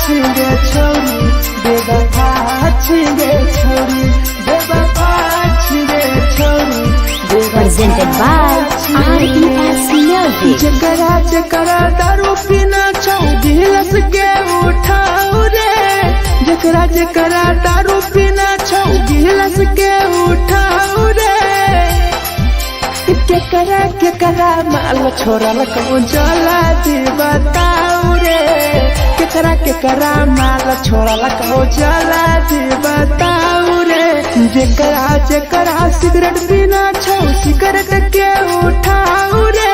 छिगे छौरी, बेवफा छिगे छौरी, बेवफा छिगे छौरी। Presented by RES Music. जकरा जकरा दारू पीना छौ गिलस के उठाऊ रे, जकरा जकरा दारू पीना छौ गिलस के उठाऊ रे। केकरा केकरा माल छोड़ल कौन चला दी बताऊ रे, केकरा केकरा माल छोड़ल कौन चला दी बताऊ रे। जेकरा जेकरा सिगरेट पीना छौ सिगरेट के उठाऊ रे,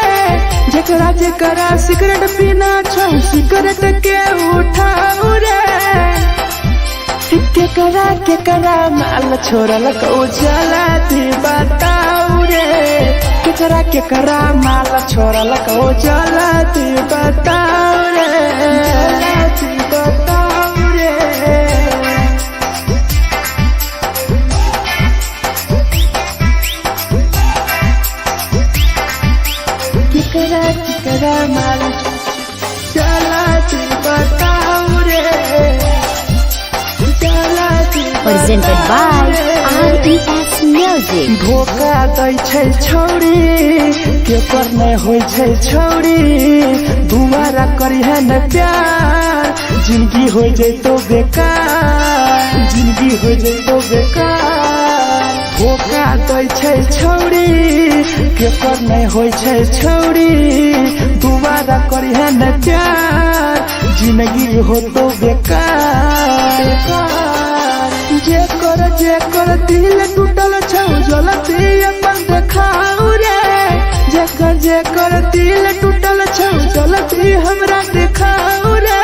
जेकरा जेकरा सिगरेट पीना छौ सिगरेट के उठाऊ रे। केकरा केकरा माल छोड़ल कौ चला दी बताऊ रे, केकरा केकरा माल छोड़ल कौ चला दी बताऊ रे, चला दी बताऊ रे। केकरा केकरा माल चला दी बताऊ रे, चला दी Presented by बताऊ रे। RES Music. धोखा दै छै छौरी, केकर नै होइ छै छौरी, दुबारा करिहे न प्यार, जिंदगी हो जैतो बेकार, जिंदगी हो जैतो बेकार। धोखा दै छै छौरी, केकर नै होइ छै छौरी, दुबारा करिहे न प्यार, जिंदगी होतो बेकार। जेकर जेकर दिल टूटल छौ जलती अपन देखाऊ रे, जेकर जेकर दिल टूटल छौ जलती हमरा देखाऊ रे।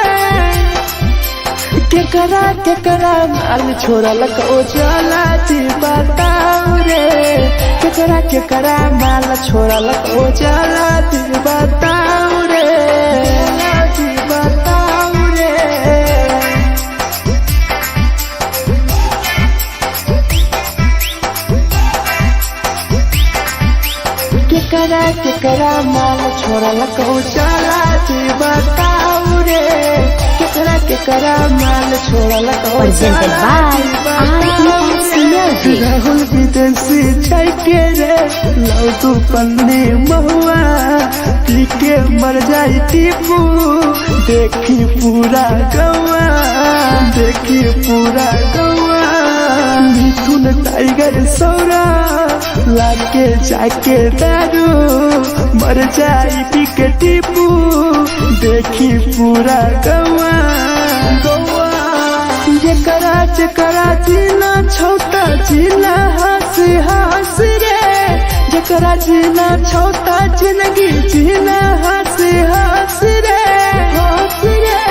केकरा केकरा माल छोड़ल कौ चला दी बताऊ रे, केकरा केकरा माल छोड़ल कौ चला दी बताऊ रे, चला दी बताऊ रे। केकरा केकरा माल छोड़ल कौ चला दी बताऊ रे, केकरा केकरा माल छोड़ल कौ Presented चला by दी बताऊ RES रे। Music. Rahul विदेशी जाके रे लव तू पन्नी महुआ, पी के मर जाई टीपू देखी पूरा गौआ, देखी पूरा गौआ। मिथुन टाइगर सौरा लाके जाके दारू मर जाई पी के टीपू देखी पूरा गौआ गौआ। जेकरा जेकरा जीना छौता जीना हंस हंस रे, जेकरा जीना छौता जिंदगी जीना हंस हंस रे, हंस रे।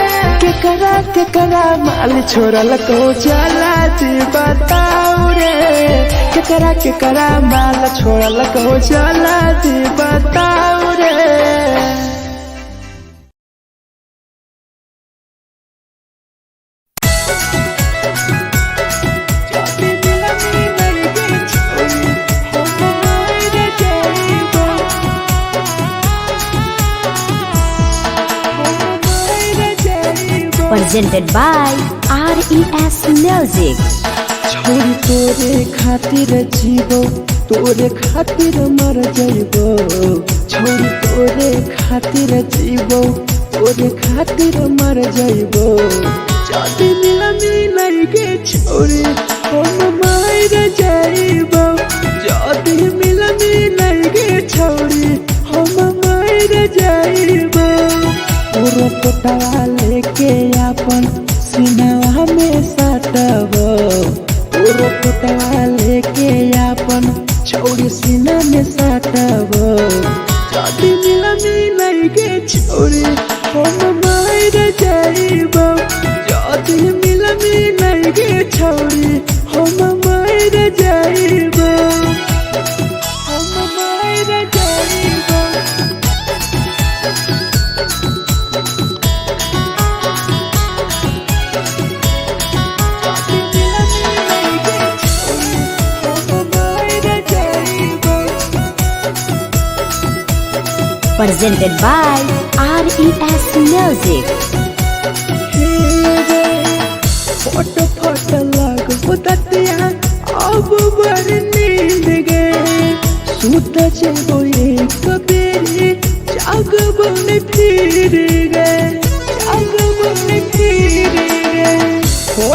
केकरा केकरा माल छोड़ल कौ चला दी बताऊ रे, केकरा केकरा माल छोड़ल कौ चला दी बताऊ रे। Presented by RES Music. छोरी तोरे खातिर जीवो, तोरे खातिर मर जइबो, छोरी तोरे खातिर जीवो, तोरे खातिर मर जइबो। जदी मिलमी नहीं छोरी हम मर जइबो, जदी मिलमी नहीं छोरी हम मर जइबो। तोरो पोटवा लेके अपन सिनवा में सटबो, तोरो पोटवा लेके अपन छौरी सीना में सटबो। जदी मिलमी नहीं छोरी हम मर जइबो, जदी मिलमी नहीं छोरी हम मर जइबो, हम मर जइबो। Presented by RES Music. हे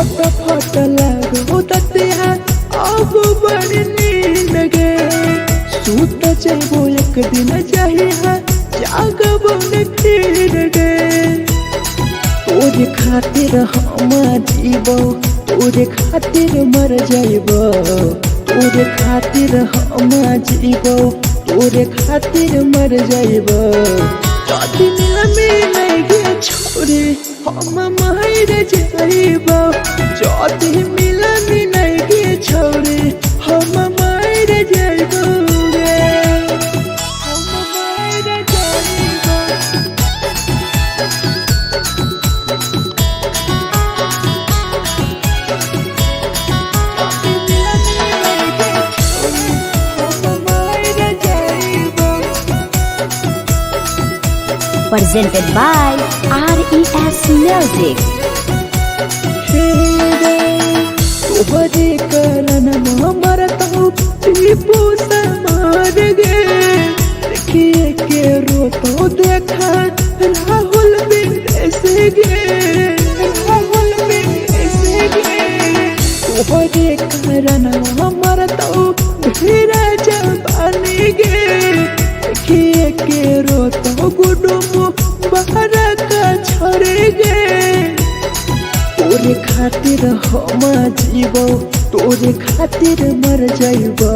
फट फट लागो दतिया अब बड़ी नींद गे। सूत जइबो एक दिन जहिया जागबो न फिर गे। तोरे खातिर हम जीबो, तोरे खातिर मर जाइबो, तोरे खातिर हम जीबो, तोरे खातिर मर जाइबो। जदी मिल मिल छोरे हम मर जाइबो, जदी मिल मिल छोरे हम मर जाइबो गे, हम मर जाइबो। Presented by RES Music. तोहरे कारण मरतौ टीपू समार गे। देखिए के रोतो देखा राहुल बिंदेश गे, राहुल बिंदेश गे। तोहरे कारण मरतौ भेरा जबानी गे। देखिए के रोतो गुडुमु बाहर का छोड़े गे। तोरे खातिर हम जीबो, तोरे खातिर मर जाइबो,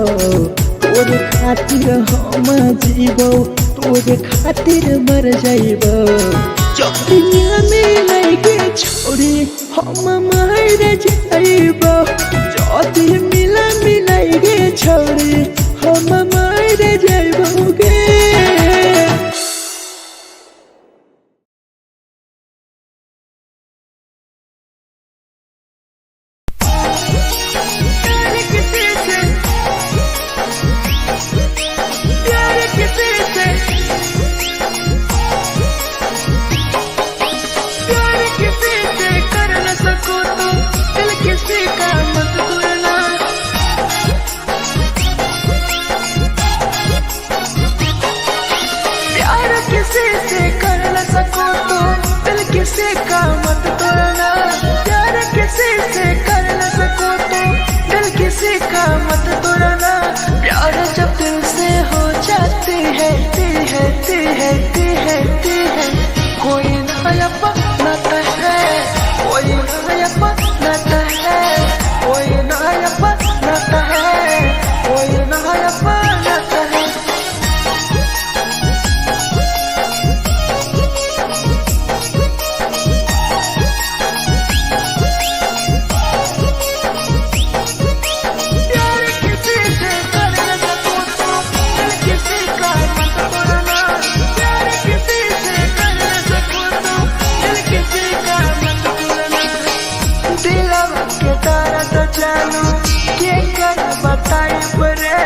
तोरे खातिर हम जीबो, तोरे खातिर मर जाइबो। जदी मिल मिल के छोरे हम मर जाइबो, जदी मिल मिल के छोरे हम मर जाइबो गे। प्यार किसी से, प्यार किसी से, प्यार किसी से कर न सको तो दिल किसी का मत तोड़ना। प्यार किसी से कर न सको तो दिल किसी का मत तोड़ना। प्यार किसी से कर न सको तो दिल किसी का मत तोड़ना। प्यार जब दिल से हो जाती है, ती है, ती है, ती है, ती है, कोई ना अपनाता है, कोई ना अपनाता है, कोई ना अपनाता है, कोई ना अपनाता है। प्यार किसी से कर न सको तो दिल किसी का मत तोड़ना। प्यार किसी से कर न सको तो दिल किसी का मत तोड़ना। दिलवा के दर्द जानू के कर बताई परे,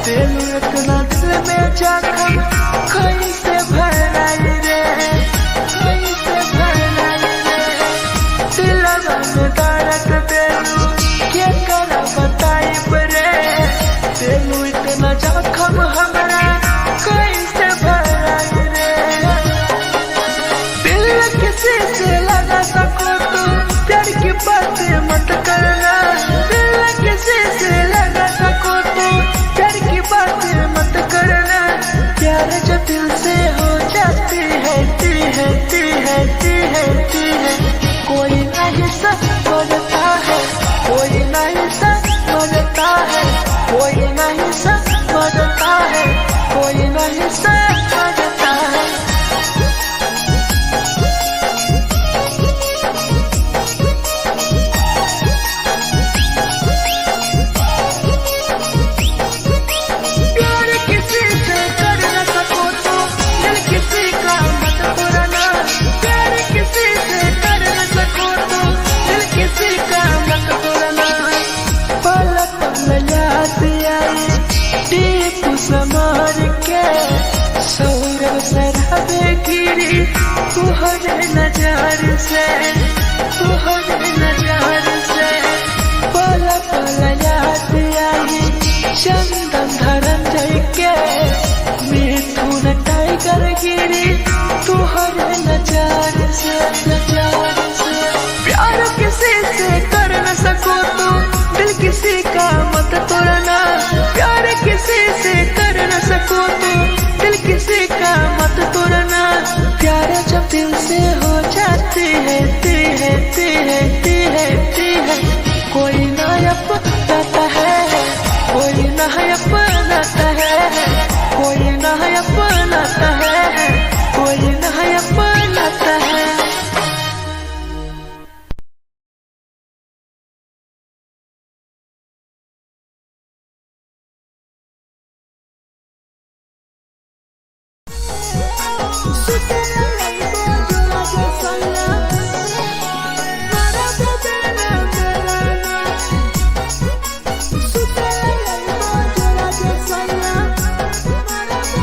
दिल इतना दिल में जख्म कैसे भराई रे, कैसे भराई रे। दिलवा में दर्द देलू के कर बताई परे, दिल इतना जख्म हमरा कैसे भराई रे। दिल किसी से लगा सको तो प्यार की बातें मत करना। दिल किसी से लगा सको तो प्यार की बातें मत करना। प्यार जो दिल से हो जाती है, ती है, ती है, ती है, ती है, कोई नहीं समझता है, कोई नहीं समझता है, कोई नहीं समझता है, कोई नहीं समझता है। प्यार किसी से कर न सको तो दिल किसी का मत तोड़ना। प्यार किसी से कर न सको तो दिल किसी का मत तोड़ना। पल पल याद आई दीप समार के, सौरभ शराबे गिरी तुहरे नजर से, तुहरे नजर से। पल पल याद आई चंदन धरंजय के, मिथुन टाइगर गिरी तुहरे नजर से, नजर से। प्यार किसी से कर न सको तो दिल किसी का मत तोड़ना। प्यार किसी से कर न सको तो दिल किसी का मत तोड़ना। प्यार जब दिल से हो जाती है ती है ती है ती है ती है, कोई ना अपनाता है, कोई ना अपनाता है, कोई ना अपनाता है, कोई ना अपनाता है।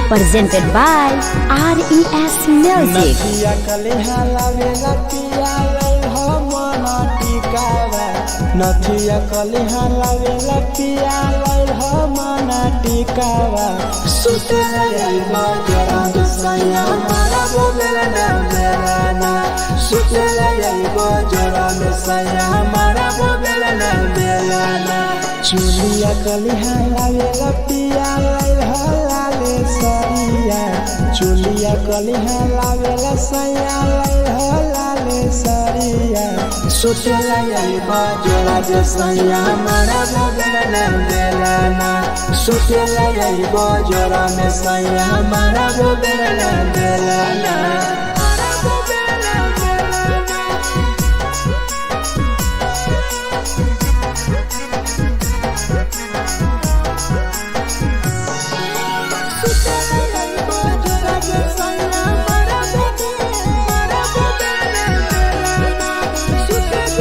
Presented by RES Music. नथिया कलेहा लावेला पिया लई हो मन टिकावा। नथिया कलेहा लावेला पिया लई हो मन टिकावा। सुतेला आइबो जरा दसैया मारा बोलेला ना मेरा ना। सुतेला आइबो जरा दसैया मारा बोलेला ना मेरा ना। चुलिया कलेहा लावेला पिया लई हो लाले सरिया। चुलिया कलिहा लावेला सैया लाई हो लाले सरिया। सुतेला आइबो जोड़ा जे सैया मारा बोलेला बेला ना। सुतेला आइबो जोड़ा में सैया मारा बोलेला बेला ना।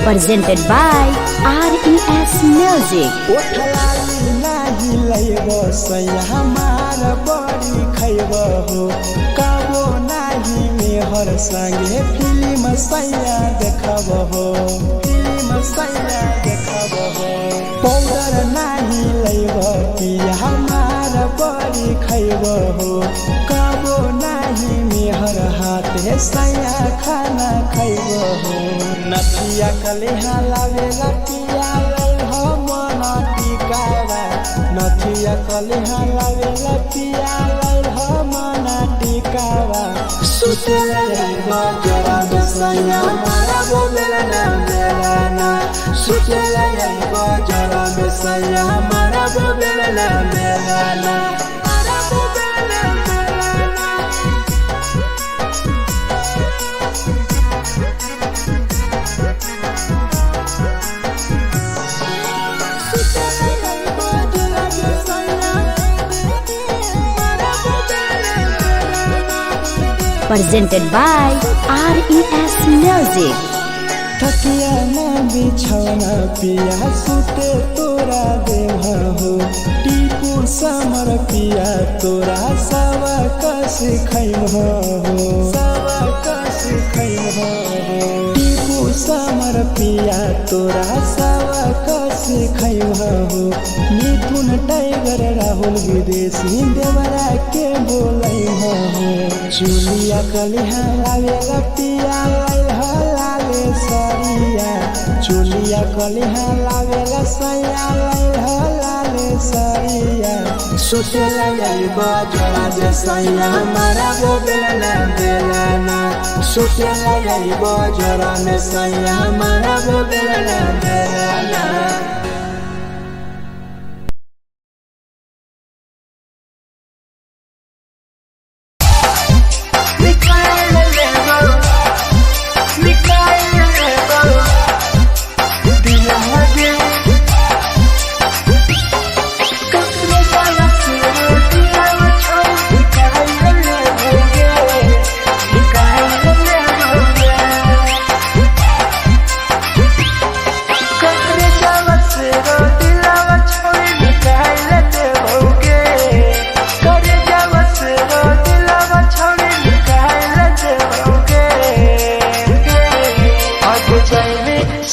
Presented by RES Music. ओठलाली नाही लैब सैया हमार बड़ी खैब हो। कबो नाही मेहर संगे फिल्म सैया देखब हो, फिल्म सैया देखब हो। पाउडर नाही लैब पिया हमार बड़ी खैब हो। कबो नाही मेहर हाथे सैया खाना खैब हो। नथिया कलेहा लावेला पिया लाई हो मन टिकावा। नथिया कलेहा लावेला पिया लाई हो मन टिकावा। सुतेला आइबो जोड़ा दसैया मारा बोलेला ना मेरा ना। सुतेला आइबो जोड़ा दसैया मारा बोलेला ना मेरा ना। मारा बोलेला मेरा ना। Presented by RES Music. थकिया ना बिछौना पिया सुते तोरा देह हो। टीपू समर पिया तोरा सावा कस खैम हो, सावा कस खैम हो। टीपू समर पिया तोरा सावा कस खैम हो। मिथुन टाइगर राहुल विदेशी देवरा के बोलै हो। चुलिया कलिहा लावेला पिया लाई हो लाले सरिया। चुलिया कलिहा लावेला सैया लाई हो लाले सरिया। सुतेला आइबो जोड़ा जे सैया मारा बोलेला बेला ना। सुतेला आइबो जोड़ा में सैया मारा बोलेला बेला ना।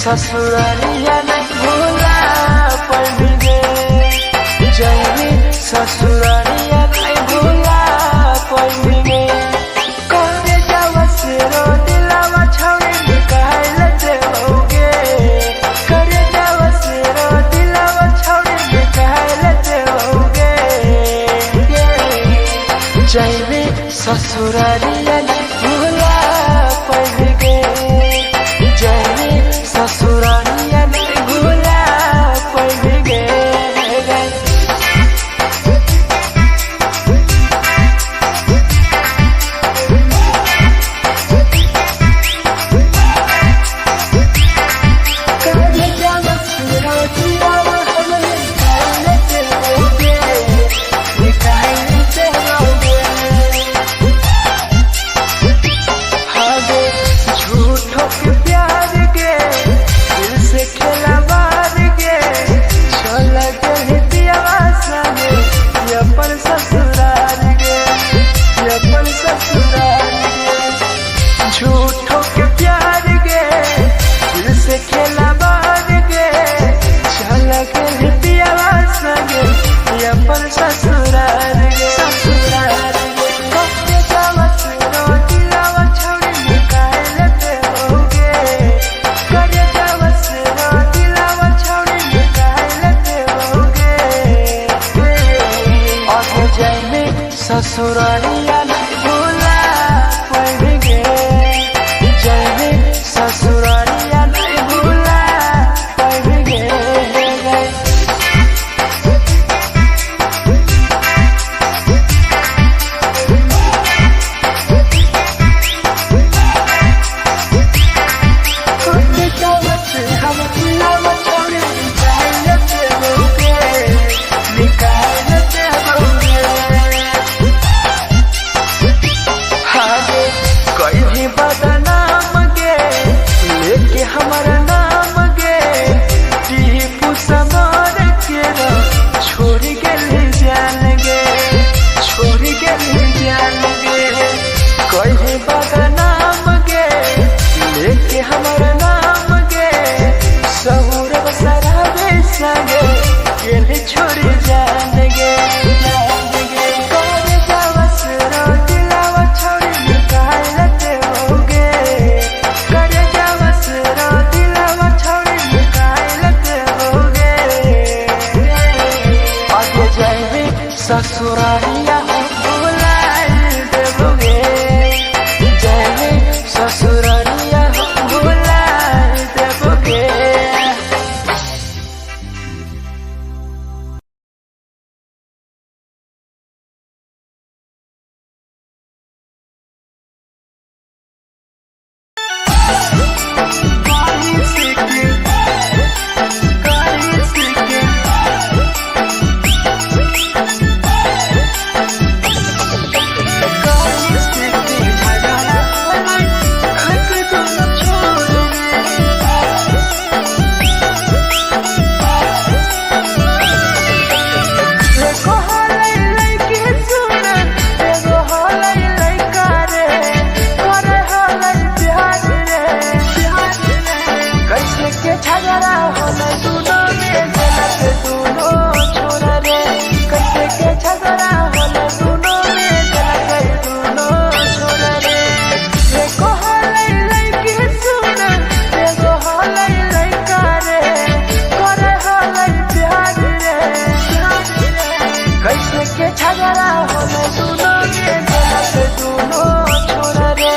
ससुरालिया नहीं भूला पड़गे जैवी ससुरालिया नहीं भूला पड़गे। करे जावा से रो दिलावा छौड़ी निकाल देवोगे। हमर नाम गे टीपू समार के छोड़ गेल जान गे, छोड़ गेल जान गे। कहे बदनाम गे लेके हमर नाम गे सहूर बसराबे संगे गेल छोड़ जान गे, जान गे। कर जावस रोटिलावा छोड़ निकाल देवोगे, कर जावस रोटिलावा छोड़ निकाल देवोगे। आगे जाइबे ससुरालिया भुलाई देवोगे, जाइबे ससुरालिया भुलाई देवोगे। झगड़ा होले दुनो में जलत दुनो छोरा रे, कैसे के झगड़ा होले दुनो में जलत दुनो छोरा रे। एको होले लइकी सुन, एगो होले लइका रे, करे होले प्यार रे। कैसे के झगड़ा होले दुनो में जलत दुनो छोरा रे,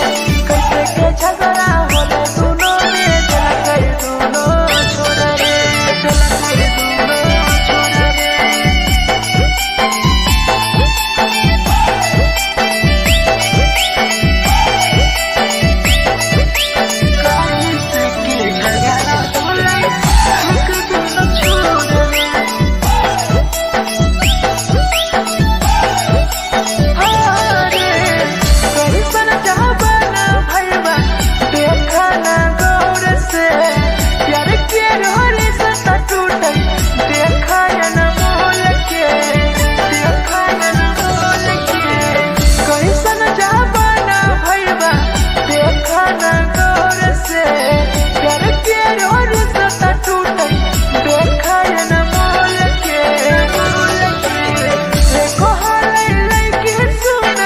कैसे के झगड़ा होले दुनो में जलत दुनो छोरा रे, जलत दुनो छोरा रे। कैसे के झगड़ा होले दुनो छोरा रे। अरे कैसन जमाना भइबा देखना गौर से, प्यार के रोली से टूटल देखा न मोल के, देखा न मोल के। कैसन जमाना भइबा देखना गौर से, प्यार के रोली से टूटल देखा न मोल के, मोल के। एको होलै लइकी सुन,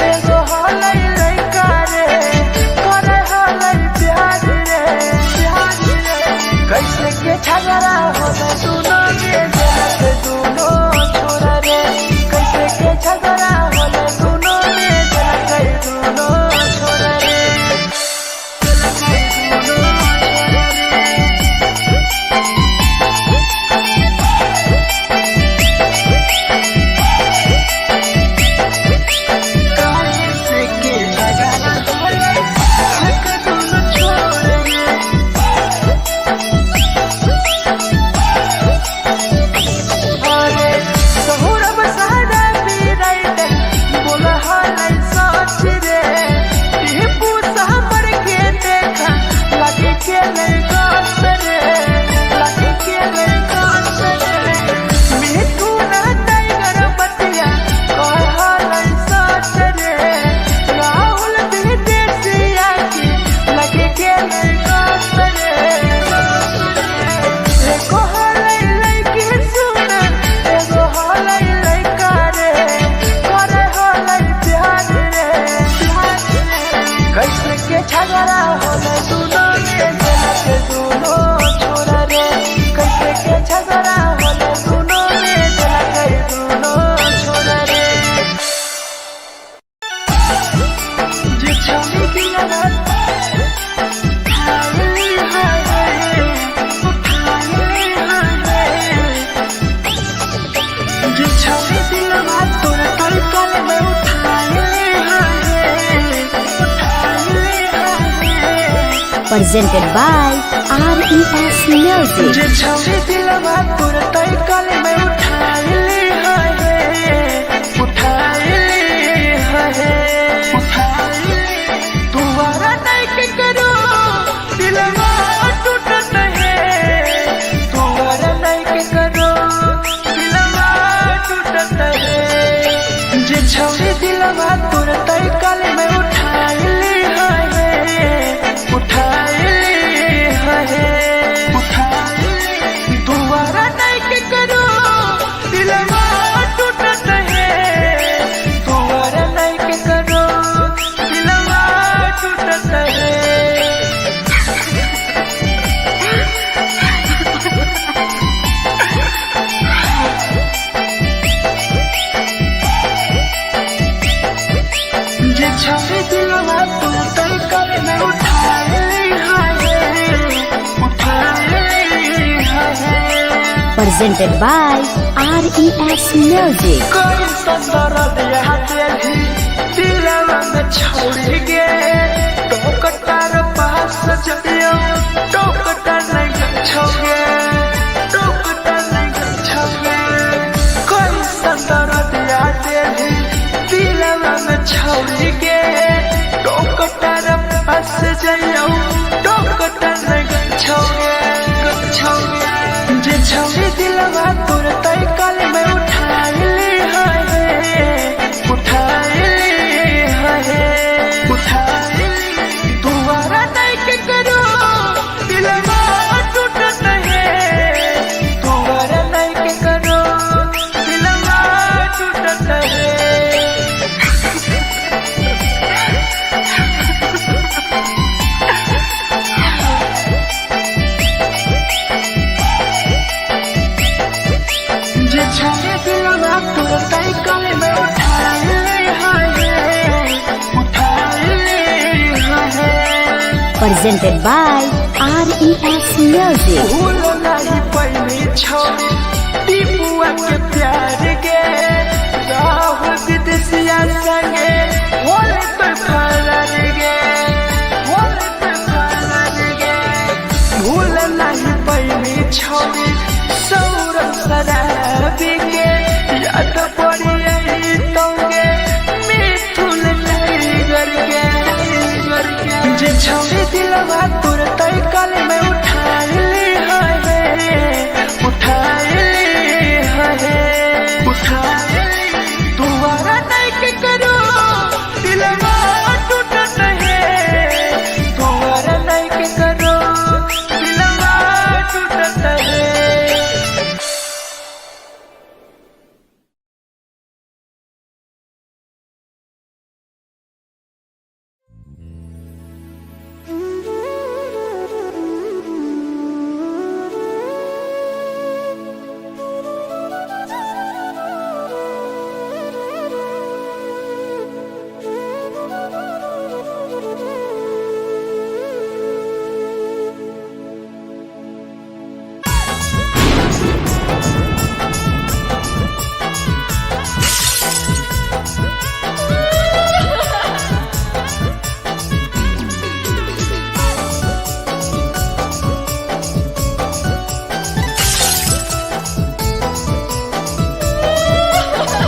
एगो होलै लइका रे, करे होलै प्यार रे, प्यार रे। कैसे के झगड़ा होलै दुनो में जलत दुनो छोरा रे, कैसे के झगड़ा होलै दुनो में जलत दुनो छोरा रे, जलत दुनो छोरा रे। कैसे के झगड़ा होलै दुनो छोरा रे। अरे सहुरब सहरा पीराइट बोला हालै सच रे, टीपू सहमर के देखा लगे के ले गास रे, लगे के ले गास रे। मिठू ना टाइगर बतिया कह हालै सच रे, राहुल विदेशिया की लगे के ले गास रे। एको होलै लइकी सुन, एगो होलै लइका रे, करे होलै प्यार रे, प्यार रे। कैसे के झगड़ा होलै दुनो में जलत दुनो छोरा रे, कैसे के झगड़ा होलै दुनो में जलत दुनो छोरा रे। जे छौरी दिलवा उठाइली हाय रे, उठाइली हाय रे। जे छौरी दिलवा तोरा कल कल में उठाइली हाय रे, उठाइली हाय रे। Presented by RES Music. जे छौरी दिलवा तोरा तय कल में उठाइली हाय रे, उठाइली हाय रे, उठाइली। तुम्हारा नहीं के करो दिलवा Presented by RES Music. कोई दर्द यहाँ देही दिलवा में छोड़ गे टोकटार पास जइयो टोकटा नहीं छोगे टोकटा नहीं छोगे कोई दर्द यहाँ देही दिलवा में छोड़ गे टोकटार पास जइयो टोकटा नहीं छोगे छोगे जे छोड़ी दिलवा तोर तय कल में उठाइली है उठाइली है उठाइली दोबारा नहीं के करो दिलवा टूटत है दोबारा नहीं के करो दिलवा टूटत है। जे छाए दिलवा तोर तय कल में उठाइली है उठाइली है। Presented by RES Music. भूल नहीं पैनी छोड़ी टीपुआ के प्यार के राहु विदेशिया संगे होल पे फरार गे होल पे फरार गे भूल नहीं पैनी छोड़ी सौरभ शराबी के याद पड़ी आई तोगे मिथुन टाइगर के जे छौड़ी दिलवा तोर तय कल में उठाइली है उठाइली है उठाइली दोबारा नहीं के करो दिलवा टूटत है दोबारा नहीं के करो दिलवा टूटत है।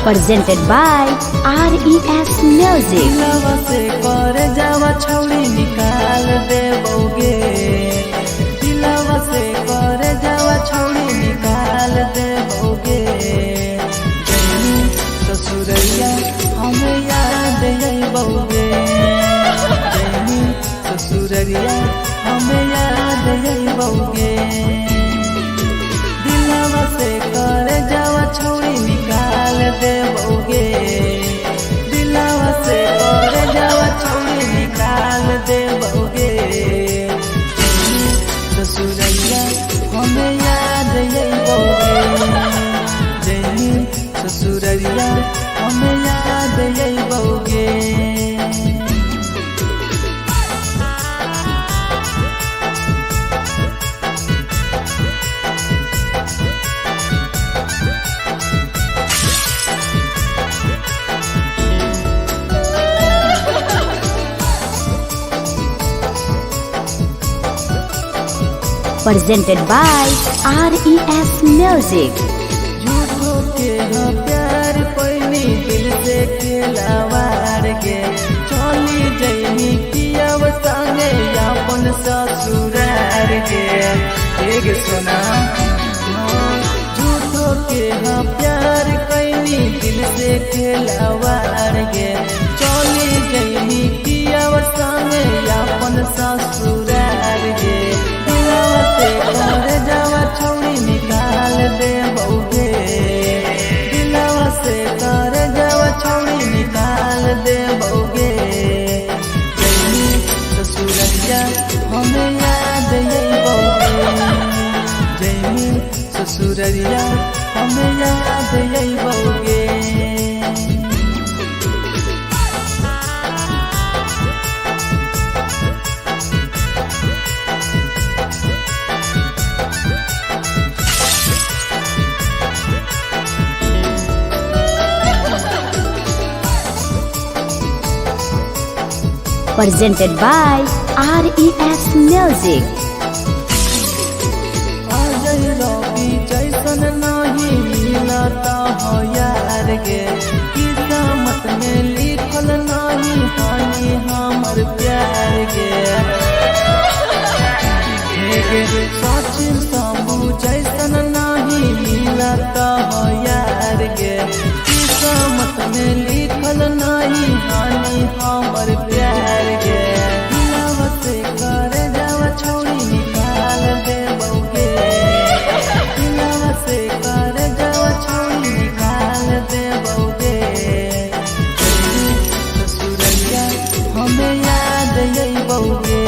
Presented by RES Music. दिलवा से कर जावा छौड़ी निकाल दे बौगे दिलवा से कर जावा छौड़ी निकाल दे बौगे जैनी ससुरैया हमें याद बौगे जैनी ससुरैया हमें याद बौगे दिलवा से कर जावा छौड़ी निकाल दे बौगे दिलवा से कर जावा छौड़ी निकाल दे बौगे ससुरैया हमें याद बौगे जैनी ससुरैया हमें याद बौगे। Presented by RES Music. झूठो के हम प्यार पैनी दिल से खेलावार के चली जैनी किया संगे अपन ससुरार के एक सुना झूठो के हम प्यार कैनी दिल से खेलावार के चली जैनी किया संगे अपन ससुरार के दिलवा से कर जावा छौड़ी निकाल दे बौगे दिलवा से कर जावा छौड़ी निकाल दे बौगे जैनी ससुरैया हमें याद बौगे जैनी ससुरैया हमें याद बौगे। Presented by RES Music. Ajay रवि जैसन नहीं मिलता हो यार गे, किस्मत में लिखल नहीं हानि हमर प्यार गे। हे गे सचिन शंभू जैसन नहीं मिलता हो यार गे, किस्मत में लिखल नहीं हानि हमर प्यार गे। दिलवा से करे जावा छौड़ी निकाल देबौगे, दिलवा से करे जावा छौड़ी निकाल देबौगे। ससुरैया हमें याद अइबौगे,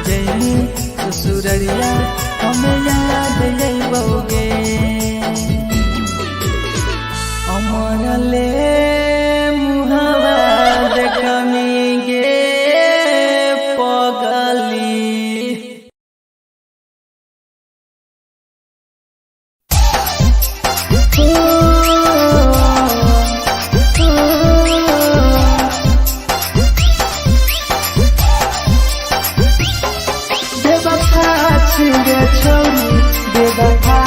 जैनी ससुरैया हमें याद अइबौगे। अमरले मुहावा देखमी गे पगली। बेवफा छिगे छोरी, बेवफा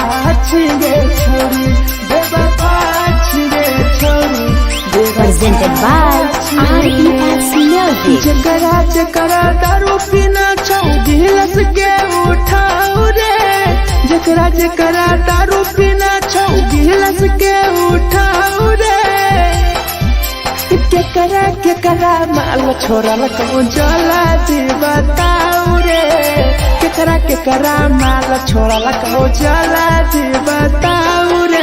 छिगे छोरी, बेवफा छिगे छोरी, Presented by RES Music. जकरा जकरा दारू पीना छौ गिलस के उठाऊ रे, जकरा जकरा दारू पीना छौ गिलस के उठाऊ रे। केकरा केकरा माल छोरा लकौ जला दी बताऊ रे, केकरा केकरा माल छोरा लकौ जला दी बताऊ रे।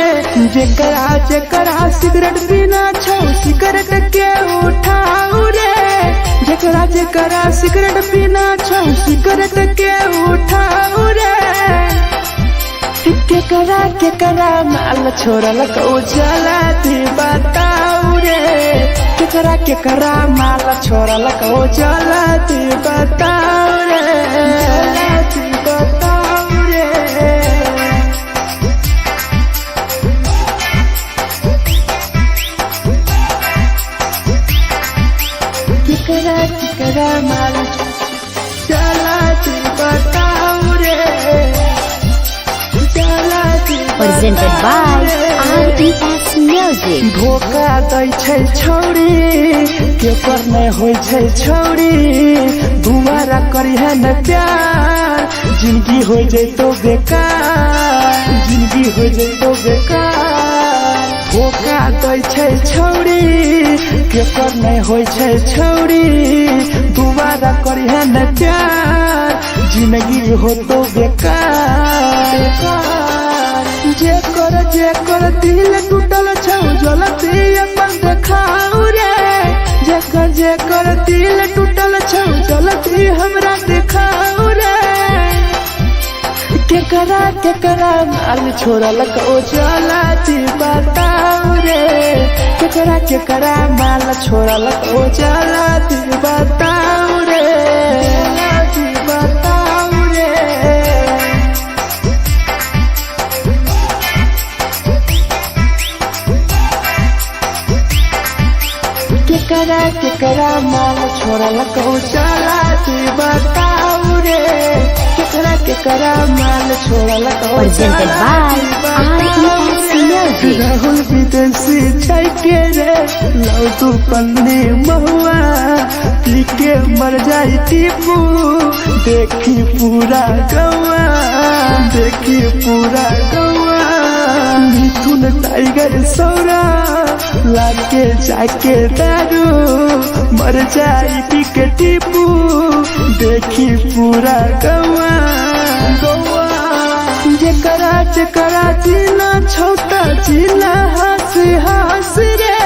जेकरा जेकरा सिगरेट पीना छौ सिगरेट के उठाऊ रे, जेकरा जेकरा सिगरेट पीना छौ सिगरेट के उठाऊ रे। केकरा केकरा माल छोरा लकौ जला दी बताऊ रे, केकरा केकरा माल छोरा लकौ जला दी बताऊ रे, जला दी बताऊ रे। केकरा केकरा माल जला दी बताऊ रे, जला दी Presented by बताऊ रे। RES Music. धोखा दै छै छौरी, केकर नै होइ छै छौरी, दुबारा करिहे न प्यार, जिंदगी हो जैतो बेकार, जिंदगी हो जैतो बेकार। धोखा दै छै छौरी, केकर नै होइ छै छौरी, दुबारा करिहे न प्यार, जिंदगी होतो बेकार, बेकार। जेकर जेकर दिल टूटल छौ जलती अपन देखाऊ रे, जेकर जेकर दिल टूटल छौ जलती हमरा देखाऊ रे। केकरा केकरा माल छोरा लकौ जला दी बताऊ रे, केकरा केकरा माल छोरा लकौ जला दी बताऊ रे, जला दी बताऊ रे। केकरा केकरा माल छोरा लकौ जला दी बताऊ रे, केकरा केकरा माल छोरा लकौ Presented जला by दी बताऊ RES रे। Music. Rahul विदेशी जाइके रे लौ तू पन्नी महुआ, पी के मर जाई टीपू देखी पूरा गौआ, देखी पूरा गौआ। मिथुन टाइगर सौरा लाके जाके दारू मर जाई पी के टीपू देखी पूरा गौआ, गौआ। जेकरा जेकरा जीना छौता जीना हंस हंस रे,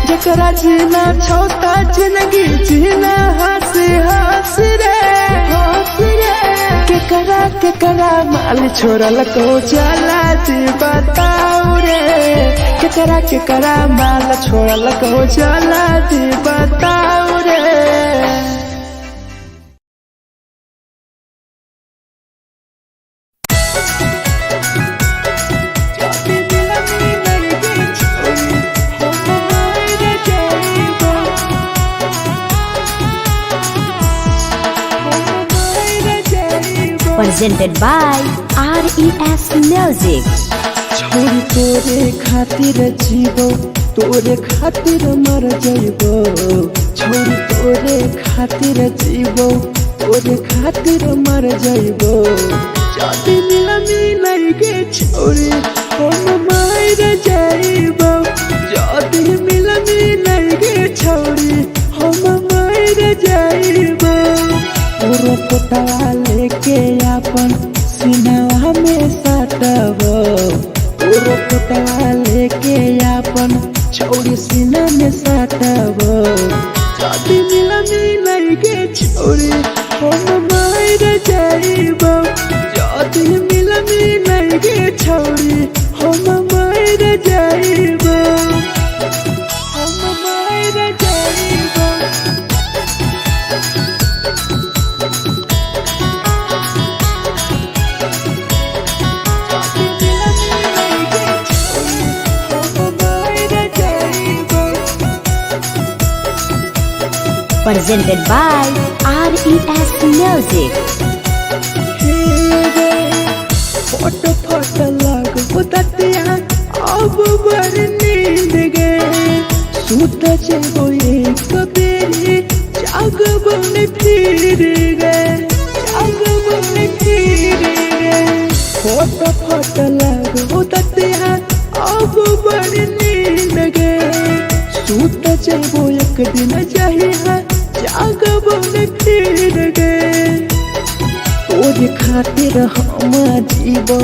जेकरा जीना छौता जिंदगी जीना हंस हंस रे, हंस रे। केकरा केकरा माल छोरा लकौ जला दी बताऊ रे, केकरा केकरा माल छोरा लकौ जला दी बताऊ रे। Presented by RES Music. छोरी तोरे खातिर जीवो, तोरे खातिर मर जइबो। छोरी तोरे खातिर जीवो, तोरे खातिर मर जइबो। जदी मिला मिलाई गे छोरी हम मर जइबो। जदी मिला मिलाई गे छोरी हम मर जइबो। तोरो पोटवा लेके अपन सिनवा में सटबो। तोरो पोटवा लेके अपन छौरी सीना में सटबो। जदी मिला मिलाई गे छौरी हम मर जइबो। जदी मिला मिलाई गे छौरी हम मर जइबो। हम मर जइबो। Presented by RES Music. Photo photo लागो दतिया अब बर नींद गे। सुत जेबो एक बेरी जागबो ने फिर गे। जागबो ने फिर गे। फोटो फोटो लागो दतिया अब बर नींद गे। सुत जेबो एक दिन जहिया जागबो ने फिर गे। तोरे खातिर हम जीवो,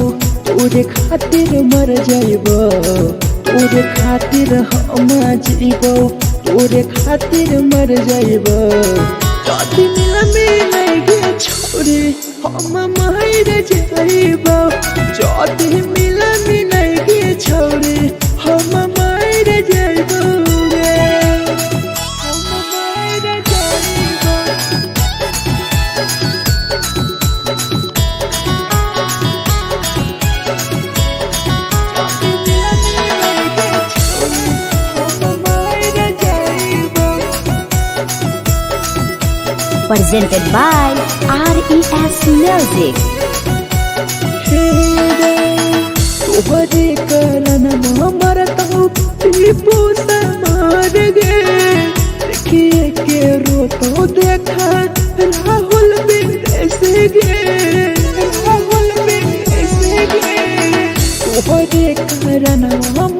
तोरे खातिर मर जइबो। तोरे खातिर हम जीवो, तोरे खातिर मर जइबो। जदी मिला मिलाई गे छोरी हम मर जइबो। जदी मिला मिलाई गे छोरी हम मर जइबो गे। हम मर जइबो। Presented by RES Music. तोहरे कारण मरतौ टीपू मार गे। देखिए के रोतो देखा राहुल विदेश गे। राहुल विदेश गे। तोहरे कारण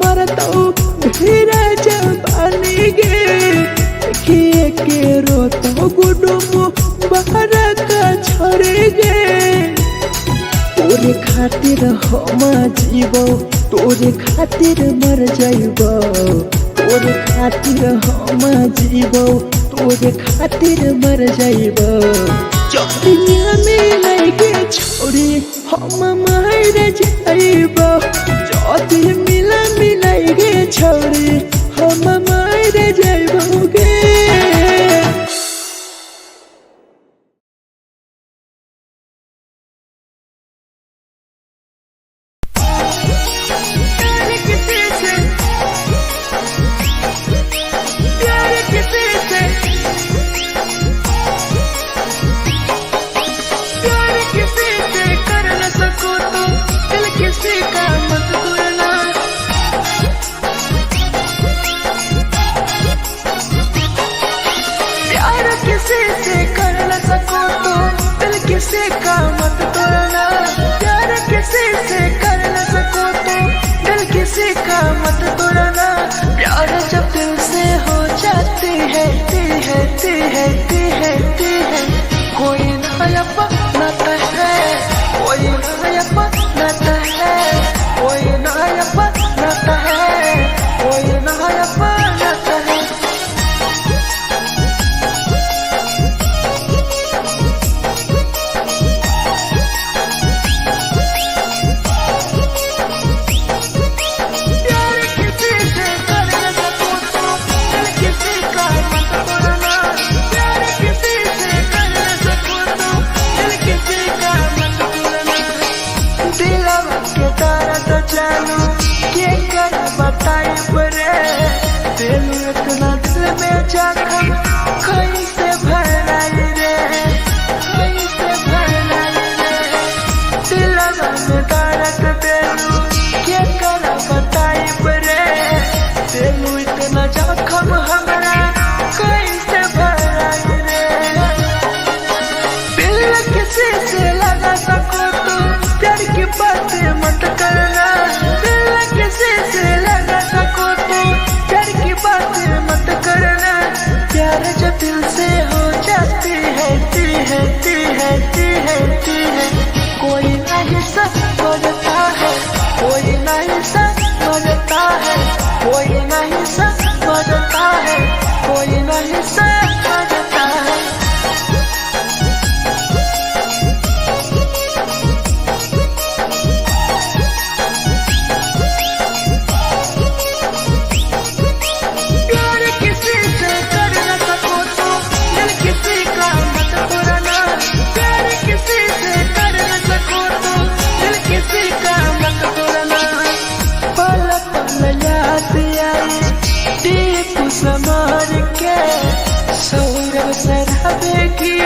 मरतौ धीरा जबानी गे। देखिए के रोतो गुडुमु बाहर का छोड़े गे। तोरे खातिर हम जीवो, तोरे खातिर मर जइबो। तोरे खातिर हम जीवो, तोरे खातिर मर जइबो। जदी मिला मिलाई गे छोरी हम मर जइबो। जदी मिला मिलाई गे छोरी हम मर जइबो गे। प्यार किसी से कर न सको तो दिल किसी का मत तोड़ना। प्यार किसी से कर न सको तो दिल किसी का मत तोड़ना। प्यार किसी से कर न सको तो दिल किसी का मत तोड़ना। प्यार जब दिल से हो जाती है ती है ती है ती है ती है, कोई ना अपनाता है, कोई ना अपनाता है, कोई ना अपनाता है, कोई ना अपनाता है। प्यार किसी से कर न सको तो दिल किसी का मत तोड़ना। प्यार किसी से कर न सको तो दिल किसी का मत तोड़ना। दिलवा के तारा तो चालू के कर बताई परे, दिल इतना दिल में जख्म कैसे भराई रे, कैसे भराई रे।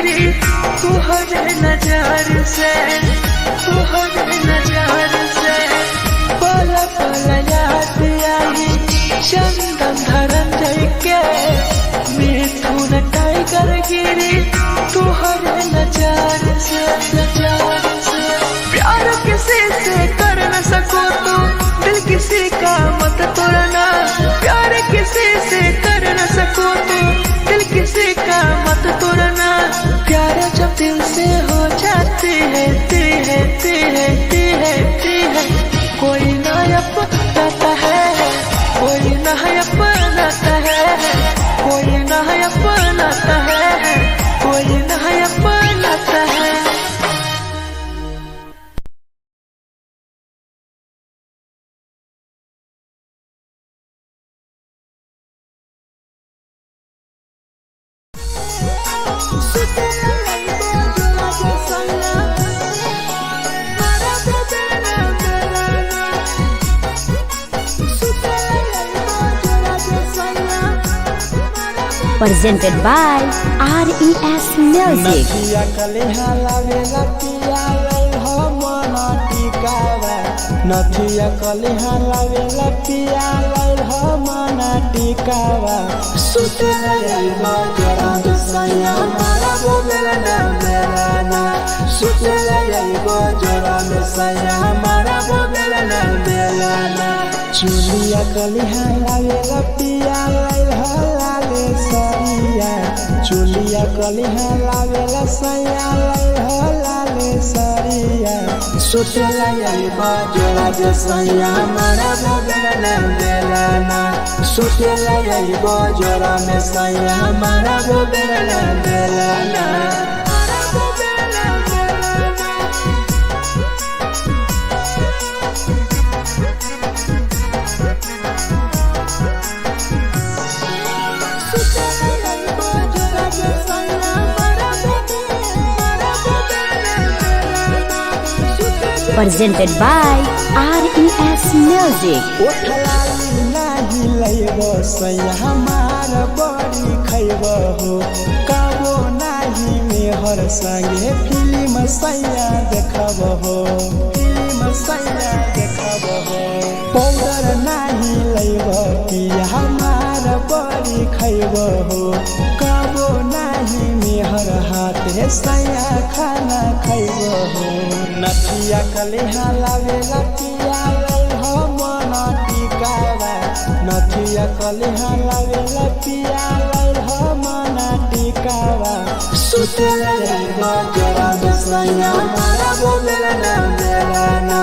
गिरी तुहरे नजर से, तुहरे नजर से। पल पल याद आई चंदन धरन जय के, मिथुन टाइगर गिरी तुहरे नजर से, नजर से। प्यार किसी से कर न सको तो दिल किसी का मत तोड़ना। प्यार किसी से कर न सको तो दिल किसी का मत तोड़ना। प्यार जब दिल से हो जाती है, ती है, ती है, ती है, ती है, कोई ना अपनाता है, कोई ना अपनाता है, कोई ना अपनाता है, कोई ना अपनाता है। Presented by RES Music. नथिया कलेहा लावेला पिया लई हो मन टिकावा। नथिया कलेहा लावेला पिया लई हो मन टिकावा। सुते लई जोड़ा सैया मारा बोलेला ना मेरा ना। सुते लई जोड़ा सैया मारा बोलेला ना मेरा ना। चुलिया कलेहा लावेला पिया लई हो लाले सरिया। चुलिया कलिहा लावेला सैया लई हो लाले सरिया। सुते लई जोड़ा जे सैया मारा बोलेला ना बेला ना। सुते लई जोड़ा में सैया मारा बोलेला ना बेला ना। Presented by RES Music. ओठलाली नाही लैब सैया हमार बड़ी खैब हो। काबो नाही मेहर संगे फिल्म सैया देखब हो, फिल्म सैया देखब हो। पाउडर नाही लैब पिया हमार बड़ी खैब हो। काबो नाही मेहर हाथे सैया खाना खैब हो। नथिया कलेहा लावेला पिया लई हो मन टिकावा। नथिया कलेहा लावेला पिया लई हो मन टिकावा। सुते लई जोड़ा सैया मारा बोलेला ना बेला ना।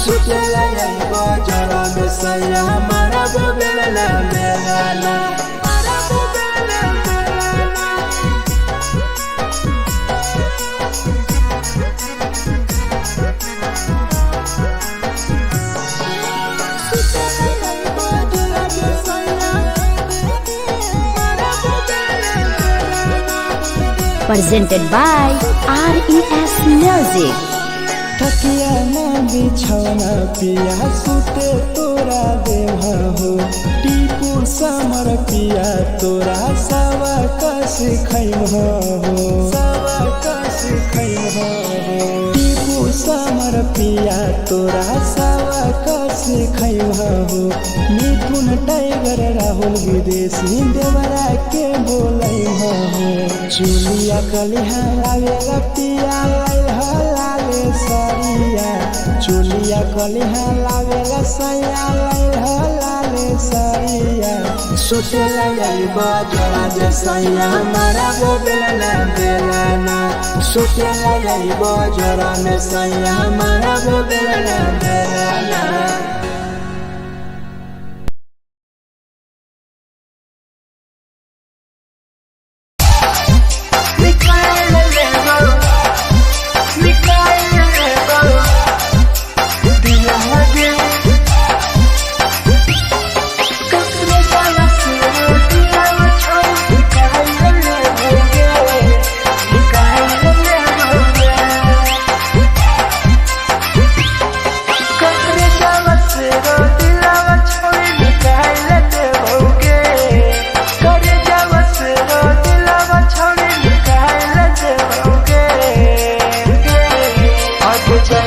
सुते लई जोड़ा सैया मारा बोलेला ना बेला ना। Presented by RES Music. थकिया ना बिछौना पिया सुते तोरा देव हो। टीपू समर पिया तोरा सवा कस खैम हो, सवा कस खैम हो। टीपू समर पिया तोरा सवा कस खैम हो। मिथुन टाइगर राहुल विदेशी देवरा के बोलै हो। चुलिया कलिहा लावेला पिया लई हो लाले सरिया। चुलिया कलिहा लावेला सैया लई हो लाले सरिया। सुते लई जोड़ा जे सैया मारा बोलेला ना बेला ना। सुते लई जोड़ा में सैया मारा बोलेला ना बेला ना। निकाल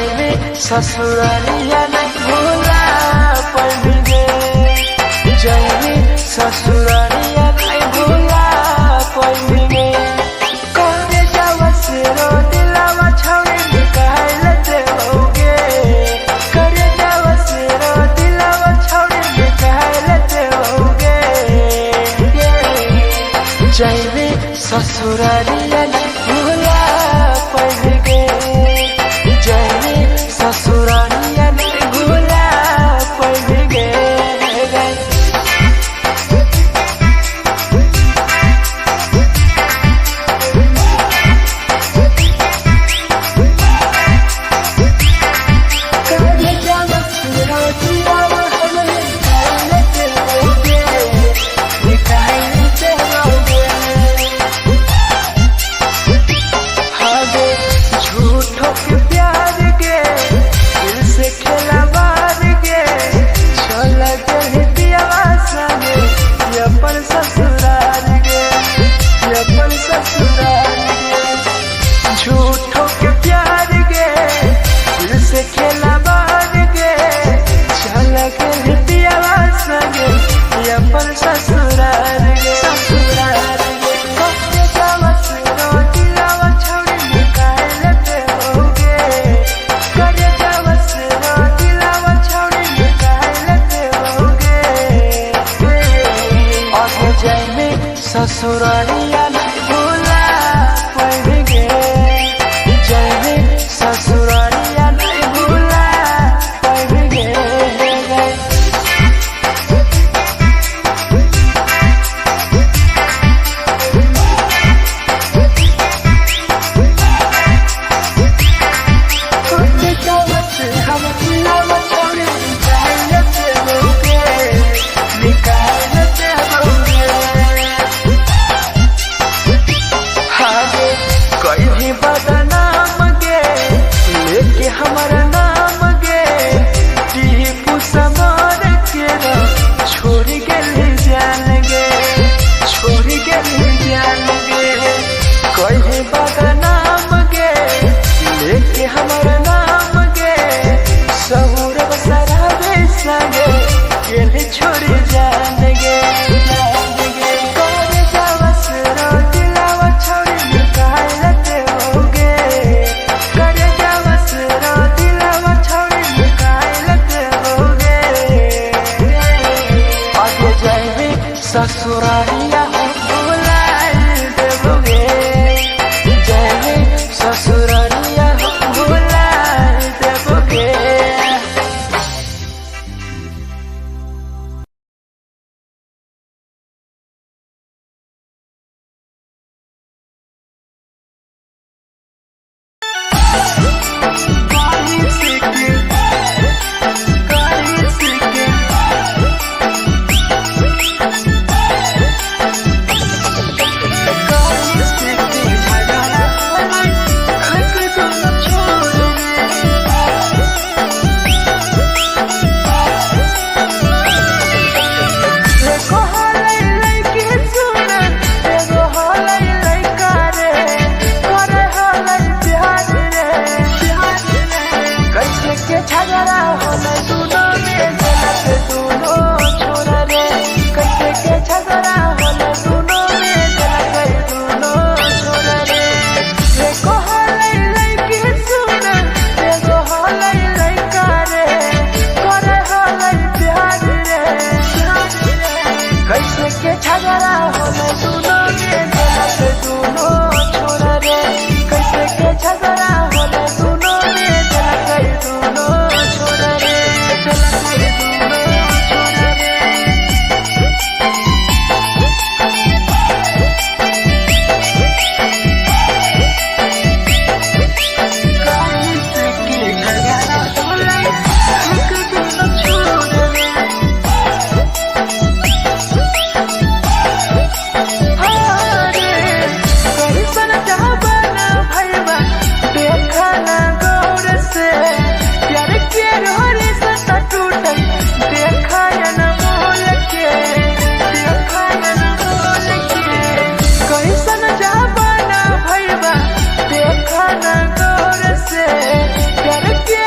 जैबे ससुरारिया नहीं भूला पैबे गे, जैबे ससुरारिया नहीं भूला पैबे गे। करे जावा से रो दिलावा छौड़ी निकाल देबोगे, करे जावा से रो दिलावा छौड़ी निकाल देबोगे। जैबे ससुरारिया नहीं भूला पैबे गे, जैबे ससुरारिया नहीं भूला पैबे गे। करे जावा से रो दिलावा हमें निकाल देबोगे, निकाल देबोगे। आगे झूठों के प्यार के दिल से खिलवाड़ के चल गए पियावा संगे ये अपन ससुराल गे, ये अपन ससुराल गे। झूठों के प्यार के दिल से खिलवाड़ के चल गए पियावा संगे ये अपन ससुराल गे, ससुराल गे। कहे जावा से रो दिलावा छौड़ी निकाल देबोगे, करे जावा से रो दिलावा छौड़ी निकाल देबोगे। आगे जाइमे ससुरारिया नहीं भूला पैबे गे, जाइमे ससुरारिया नहीं भूला पैबे गे। करे जावा से हम दिलावा छौड़ी निकाल देबोगे, निकाल देबोगे। आगे कोई भी बदनाम गे लेके हमारा नाम गे, टीपू समार के रो छोड़ गेली जान गे, छोड़ गेली जान गे। कोई भी बदनाम गे लेके हमारा नाम गे, सौरभ सराबे संगे गेली छोड़ जान गे, जान गे। करे जावा से रो दिलावा छौड़ी निकाल देबोगे, करे जावा से रो दिलावा छौड़ी निकाल देबोगे। आगे जाइबे ससुरारिया हम भुलाइल देबोगे, जाइबे ससुरारिया हम भुलाइल देबोगे। झगड़ा होलै दुनो में गलत दुनो छोरा रे, कैसे के झगड़ा होलै दुनो में गलत दुनो छोरा रे। एगो होलै लड़की सुन, एगो होलै लड़का रे, करे होलै प्यार रे। कैसे के झगड़ा होलै दुनो में गलत दुनो छोरा रे, कैसे के झगड़ा होलै दुनो में गलत दुनो छोरा रे, गलत दुनो छोरा रे। कैसे के झगड़ा होलै दुनो छोरा रे। कैसन जहाना भैया देखा ना गौर से, प्यार के रोरे सता टूटल देखा न मोल के, देखा न मोल के। कैसन जहाना भैया देखा ना गौर से, प्यार के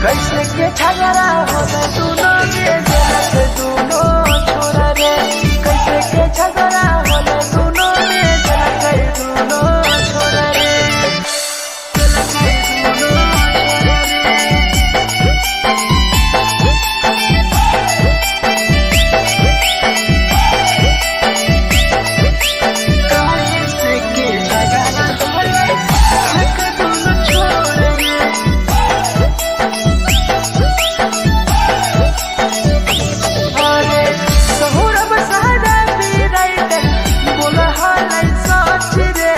कैसे के झगड़ा होले दुनो रे दिलक दुनो छोरा रे। कैसे के झगड़ा होले दुनो रे दिलक दुनो छोरा रे। दिलक दुनो छोरा रे। कैसे के झगड़ा होले दिलक दुनो छोरा रे। अरे सहुरब सहरा राइटर बोला हालै सच रे।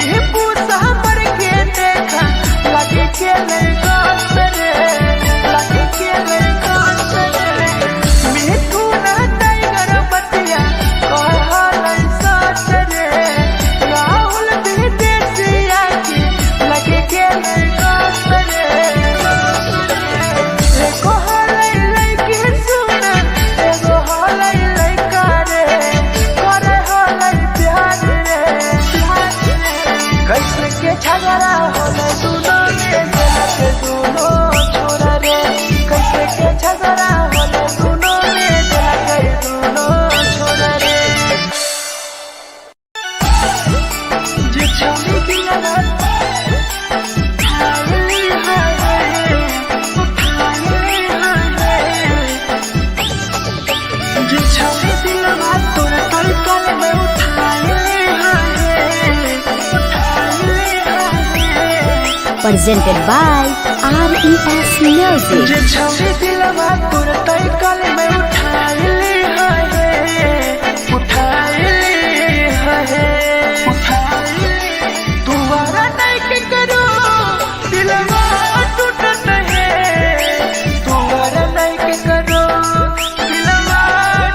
टिपू हमर के देखा लागे के ले गात रे, लागे के ले गात रे। मिठू ना टाइगर बतिया कह हालै सच रे। राहुल विदेशिया के लागे के ले गात रे। एको हालै लइके सुना, एगो हालै लइका रे, करे हालै प्यार रे। कैसे के झगड़ा होले दुनो रे दिलक दुनो छोरा रे। कैसे के झगड़ा होले दुनो रे दिलक दुनो छोरा रे। जे छौरी दिलवा उठाइली हाय उठाइली हाय। जे छौरी दिलवा तोरा तलकल में उठाइली हाय उठाइली हाय। Presented by RES Music. जे छौरी दिलवा तोरा तलकल में उठाइली हाय उठाइली हाय उठाइली। दोबारा नहीं के करो दिलवा टूटत है। दोबारा नहीं के करो दिलवा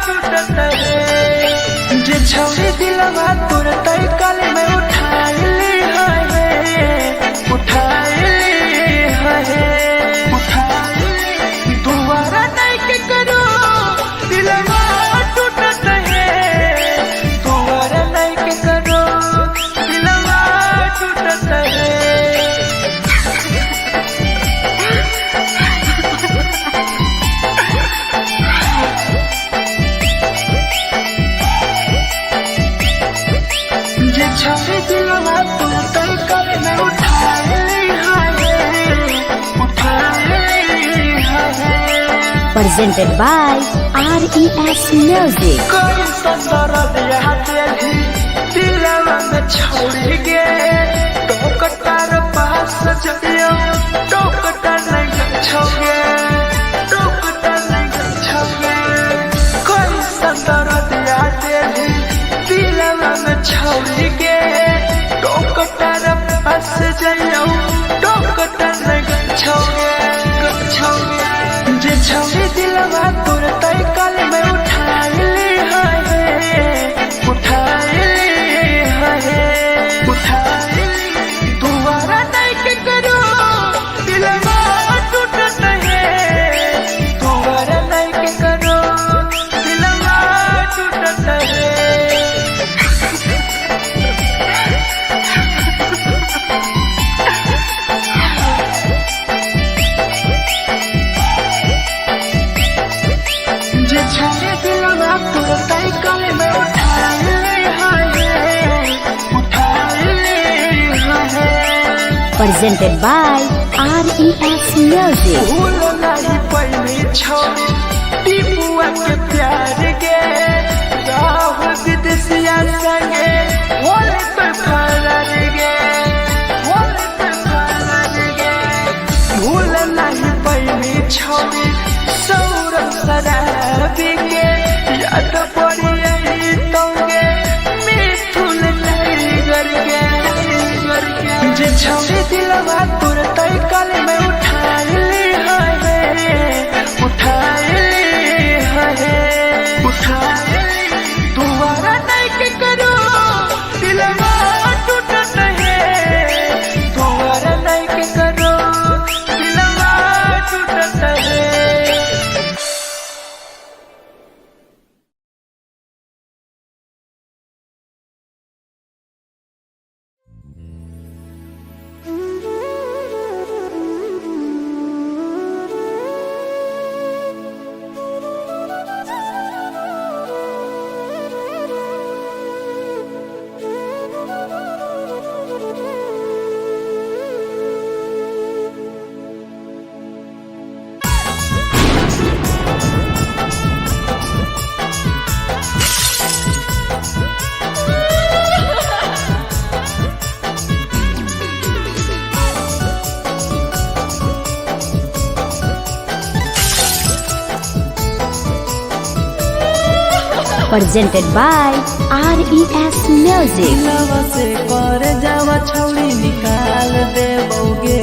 टूटत है। जे छौरी दिलवा तोरा तलकल में उठाइली हाय उठाइली हाय उठाइली। दोबारा नहीं के करो दिलवा टूटत है। दोबारा नहीं के करो दिलवा टूटत है। जे छौरी दिलवा तोरा तलकल में उठाइली हाय उठाइली हाय। Presented by RES Music. कोई ससुर दिया दिलवा में छोड़ गे। टोकटार पास जइयो टोकटा नहीं छोगे, टोकटा नहीं छोगे। कोई ससुर दिया दिलवा में छोड़ गे। टोकटार पास जइयो टोकटा नहीं छोगे, छोगे। जे छौरी दिलवा तोरा तलकल में उठाइली हाय उठाइली हाय उठाइली। दोबारा नहीं के करो दिलवा टूटत है। दोबारा नहीं के करो दिलवा टूटत है। जे छौरी दिलवा तोरा तलकल में उठाइली हाय उठाइली हाय। Presented by RES Music. भूल नहीं पैली छौरी टीपुआ के प्यार के। राहुल विदेशिया संगे होले तो फरार गे, होले तो फरार गे। भूल नहीं पैली छौरी सौरभ शराबी के। याद पड़ी आई तोगे मिथुन टाइगर के, टाइगर के। जे छौरी दिलवा तोरा तलकल में उठाइली हाय उठाइली हाय उठाइली। दोबारा नहीं के करो दिलवा टूटत है। दोबारा नहीं के करो दिलवा टूटत है। Presented by RES Music. दिलवा से कर जावा छौड़ी निकाल दे बौगे,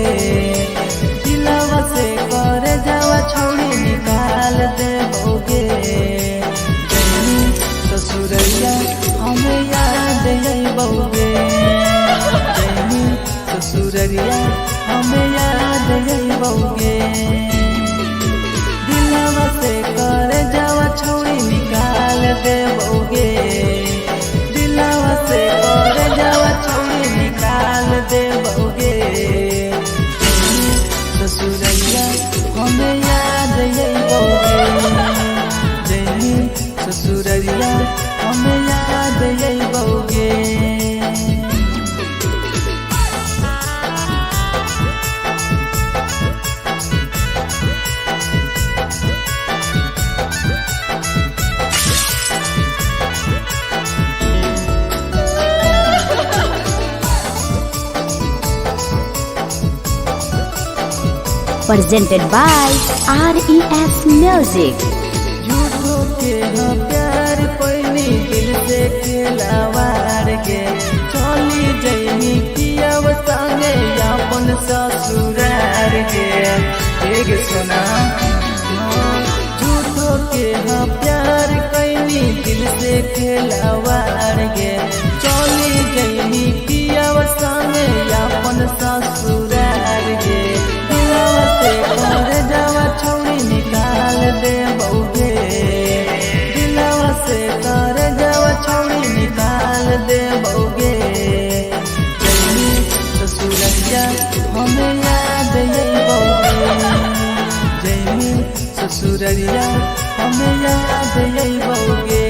दिलवा से कर जावा छौड़ी निकाल दे बौगे। जैनी ससुरैया हमें याद अइबौगे, जैनी ससुरैया हमें याद अइबौगे। दिलवा से कर जावा छौड़ी निकाल दे बौगे, दिलवा से कर जावा छौड़ी निकाल दे बौगे। ससुरैया हमें याद अइबौगे, जैनी ससुरैया हमें याद अइबौगे। Presented by RES Music. झूठो के हम प्यार पैनी दिल से खेलावार के, चली जैनी पियाव संगे अपन ससुरार के। एक सुना झूठो के हम प्यार कैनी दिल से खेलावार के, चली जैनी पियाव संगे अपन ससुरार के। दिलवा से कर जावा छौड़ी निकाल दे बौगे, दिलवा से कर जावा छौड़ी निकाल दे बौगे। जैनी ससुरैया हमें याद अइबौगे, जैनी ससुरैया हमें याद अइबौगे।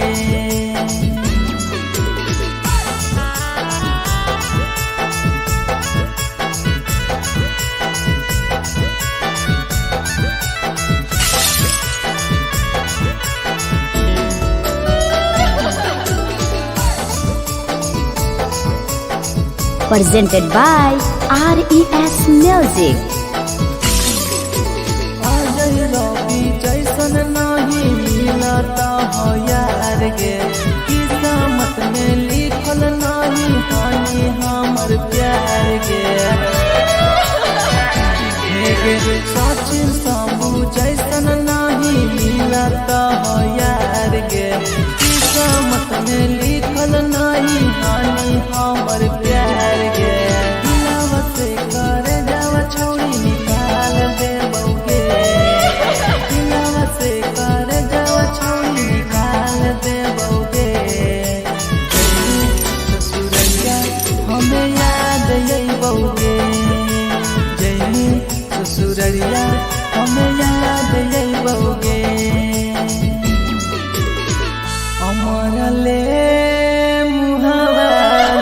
Presented by RES Music. Ajay रवि जैसन नहीं मिलता हो यार गे, किस्मत में लिखल नहीं हानि हमर प्यार गे। हे गे सचिन शंभू जैसन नहीं मिलता हो यार गे, किस्मत में लिखल नहीं हानि हमर प्यार गे। दिलवा से कर जावा छौड़ी निकाल दे बौगे, दिलवा से कर जावा छौड़ी निकाल दे बौगे। ससुरैया हमें याद अइबौगे, जैनी ससुरैया हमें याद अइबौगे। अमर ले मुहावा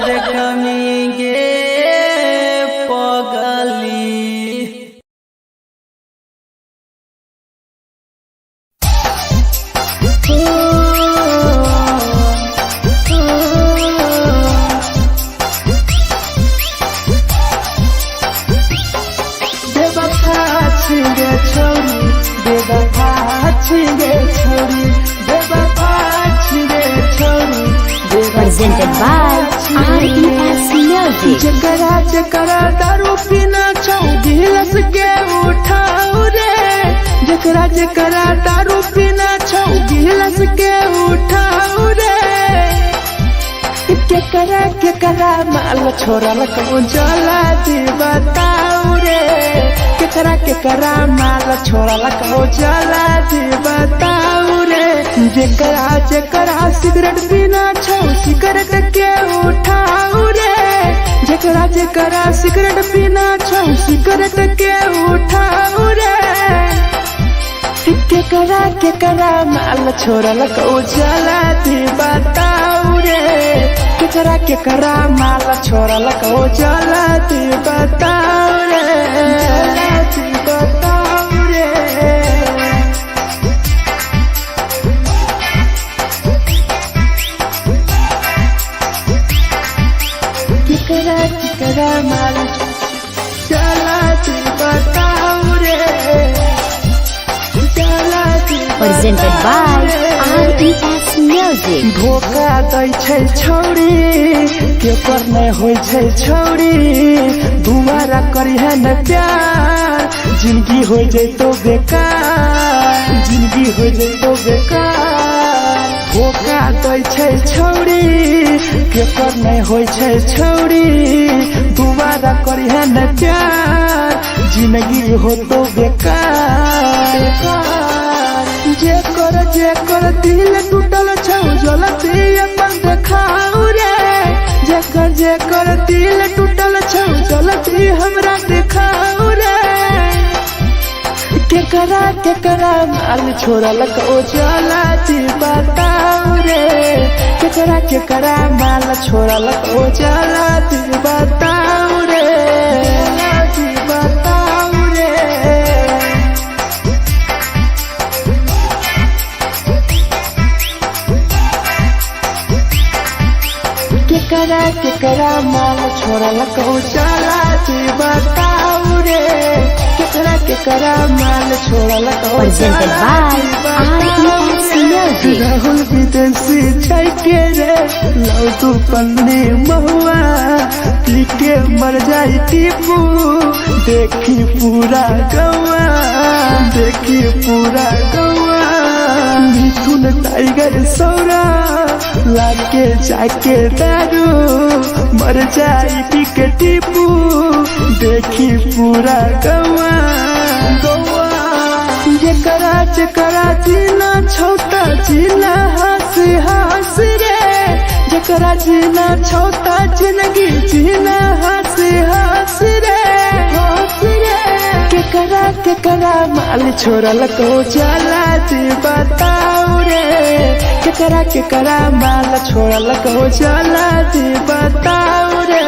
देखमी गे पगली। बेवफा छिंगे छोरी, बेवफा छिंगे छोरी, बेवफा छिंगे छोरी। Presented by RES Music. जकरा जकरा दारू पीना छौ गिलास के उठाऊ रे, जकरा जकरा दारू पीना छौ गिलास के उठाऊ रे। केकरा केकरा माल छोड़ल कौन जला दी बताऊ रे, केकरा केकरा माल छोड़ल कौन जला दी बताऊ रे। जेकरा जेकरा सिगरेट पीना छौ सिगरेट के उठाऊ रे, जेकरा जेकरा सिगरेट पीना छौ सिगरेट के उठाऊ रे। केकरा केकरा माल छोड़ल कौ जला दी बताऊ रे, केकरा केकरा माल छोड़ल कौ जला दी बताऊ रे, जला दी बताऊ रे। केकरा केकरा माल जला दी बताऊ रे, जला दी Presented by बताऊ रे। RES Music. Music. धोखा दै छै छौरी के पर नहीं होइ छै छौरी दुबारा करिहे न प्यार जिंदगी हो जैतो बेकार जिंदगी हो जैतो बेकार धोखा दै छै छौरी के पर नहीं होइ छै छौरी दुबारा करिहे न प्यार जिंदगी हो तो बेकार बेकार जे कर दिल टूटल छौ जलती अपन देखाऊ रे जे कर दिल टूटल छौ जलती हमरा देखाऊ रे केकरा केकरा माल छोड़ल को चला जी बताऊ रे केकरा केकरा माल छोड़ल को चला जी बताऊ रे जी बताऊ रे। केकरा केकरा माल छोड़ल कौशला जी बताऊ रे केकरा केकरा माल छोड़ल Presented by RES Music. Rahul विदेशी छै के रे लौ तू पन्नी महुआ पी के मर जाई टीपू देखी पूरा गौआ देखी पूरा गौआ मिथुन टाइगर सौरा लाके जाके दारू मर जाई पी के टीपू देखी पूरा गौआ गौआ जेकरा जेकरा जीना छौता जीना हंस हंस रे जेकरा जीना छौता जिंदगी जीना हंस हंस रे हंस रे केकरा केकरा माल छोड़ल को चला जी बताऊ रे केकरा केकरा माल छोड़ल को चला जी बताऊ रे।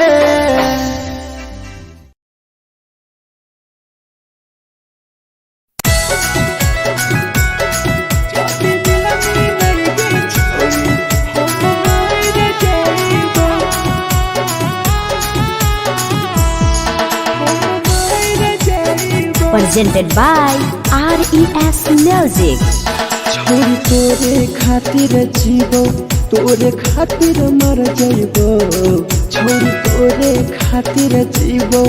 Presented by RES Music. छोरी तोरे खातिर जीवो तोरे खातिर मर जइबो छोरी तोरे खातिर जीवो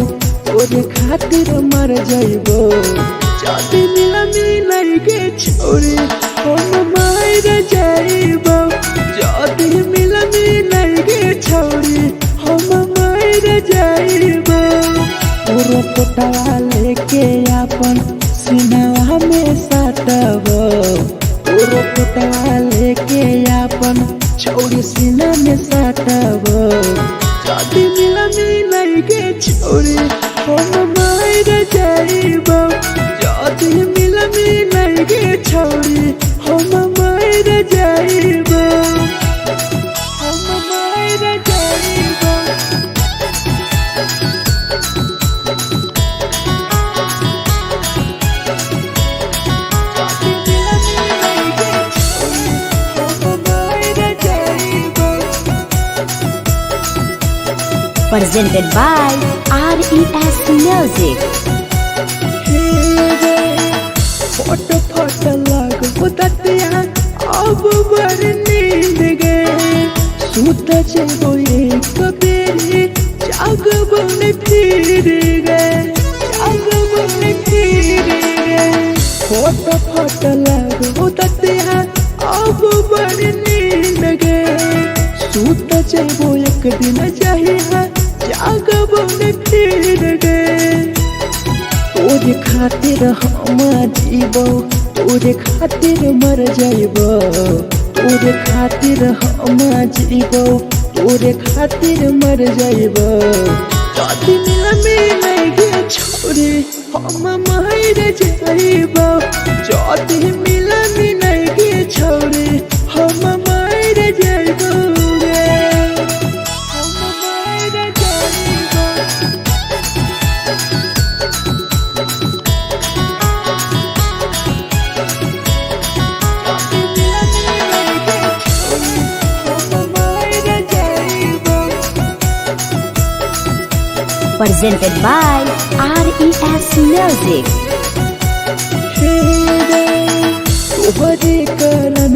तोरे खातिर मर जइबो जदी मिलमी लगे छोरी हम मर जइबो जदी मिलमी लगे छोरी हम मर जइबो तोरो पोटवा लेके अपन सिनवा में सटबो तोरो पोटवा लेके अपन छौरी सीना में सटबो जदी मिलमी लगे छौरी हम मर जइबो जदी मिलमी लगे छौरी हम मर जइबो हम मर जइबो। Presented by RES Music. Photo photo लागो दतिया अब बड़ नींद गे सुत जेबो एक बेरी जागबो ने फिर गे जागबो ने फिर गे फोटो फोटो लागो दतिया अब बड़ नींद गे सुत जेबो एक दिन जहिया जागबो ने फिर गे तोरे खातिर हम जीबो तोरे खातिर मर जइबो तोरे खातिर हम जीबो तोरे खातिर मर जइबो जदी मिलमी लगे छोरी हम मर जइबो जदी मिलमी लगे छोरी हम मर जइबो रे हम मर जइबो। Presented by RES Music. तोहरे कारण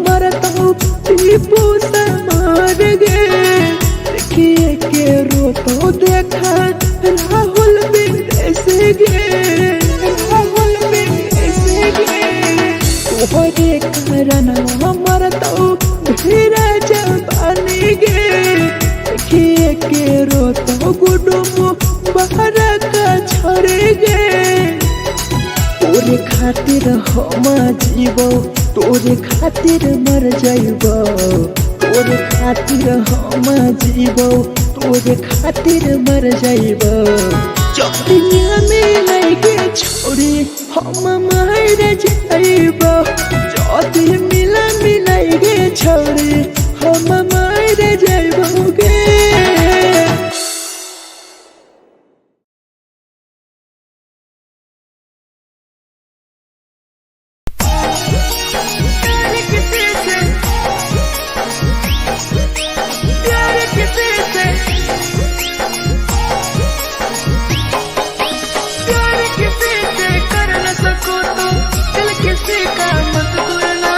मरतौ टीपू समार गे। देखिए के रोतो देखा राहुल विदेश गे, राहुल विदेश गे। तोहरे कारण हमर तो ढेरा जबानी गे। देखिए के रोतो गुडुम बाहर का छोड़े गे। तोरे खातिर हम जीवो, तोरे खातिर मर जाइबो। तोरे खातिर हम जीवो, तोरे खातिर मर जाइबो। चौदिया में लगे छोड़ी हम मर जाइबो। चौदी मिला मिलाई गे छोड़ी हम मर जाइबो गे। प्यार किसी से, प्यार किसी से, प्यार किसी से कर न सको तो दिल किसी का मत तोड़ना।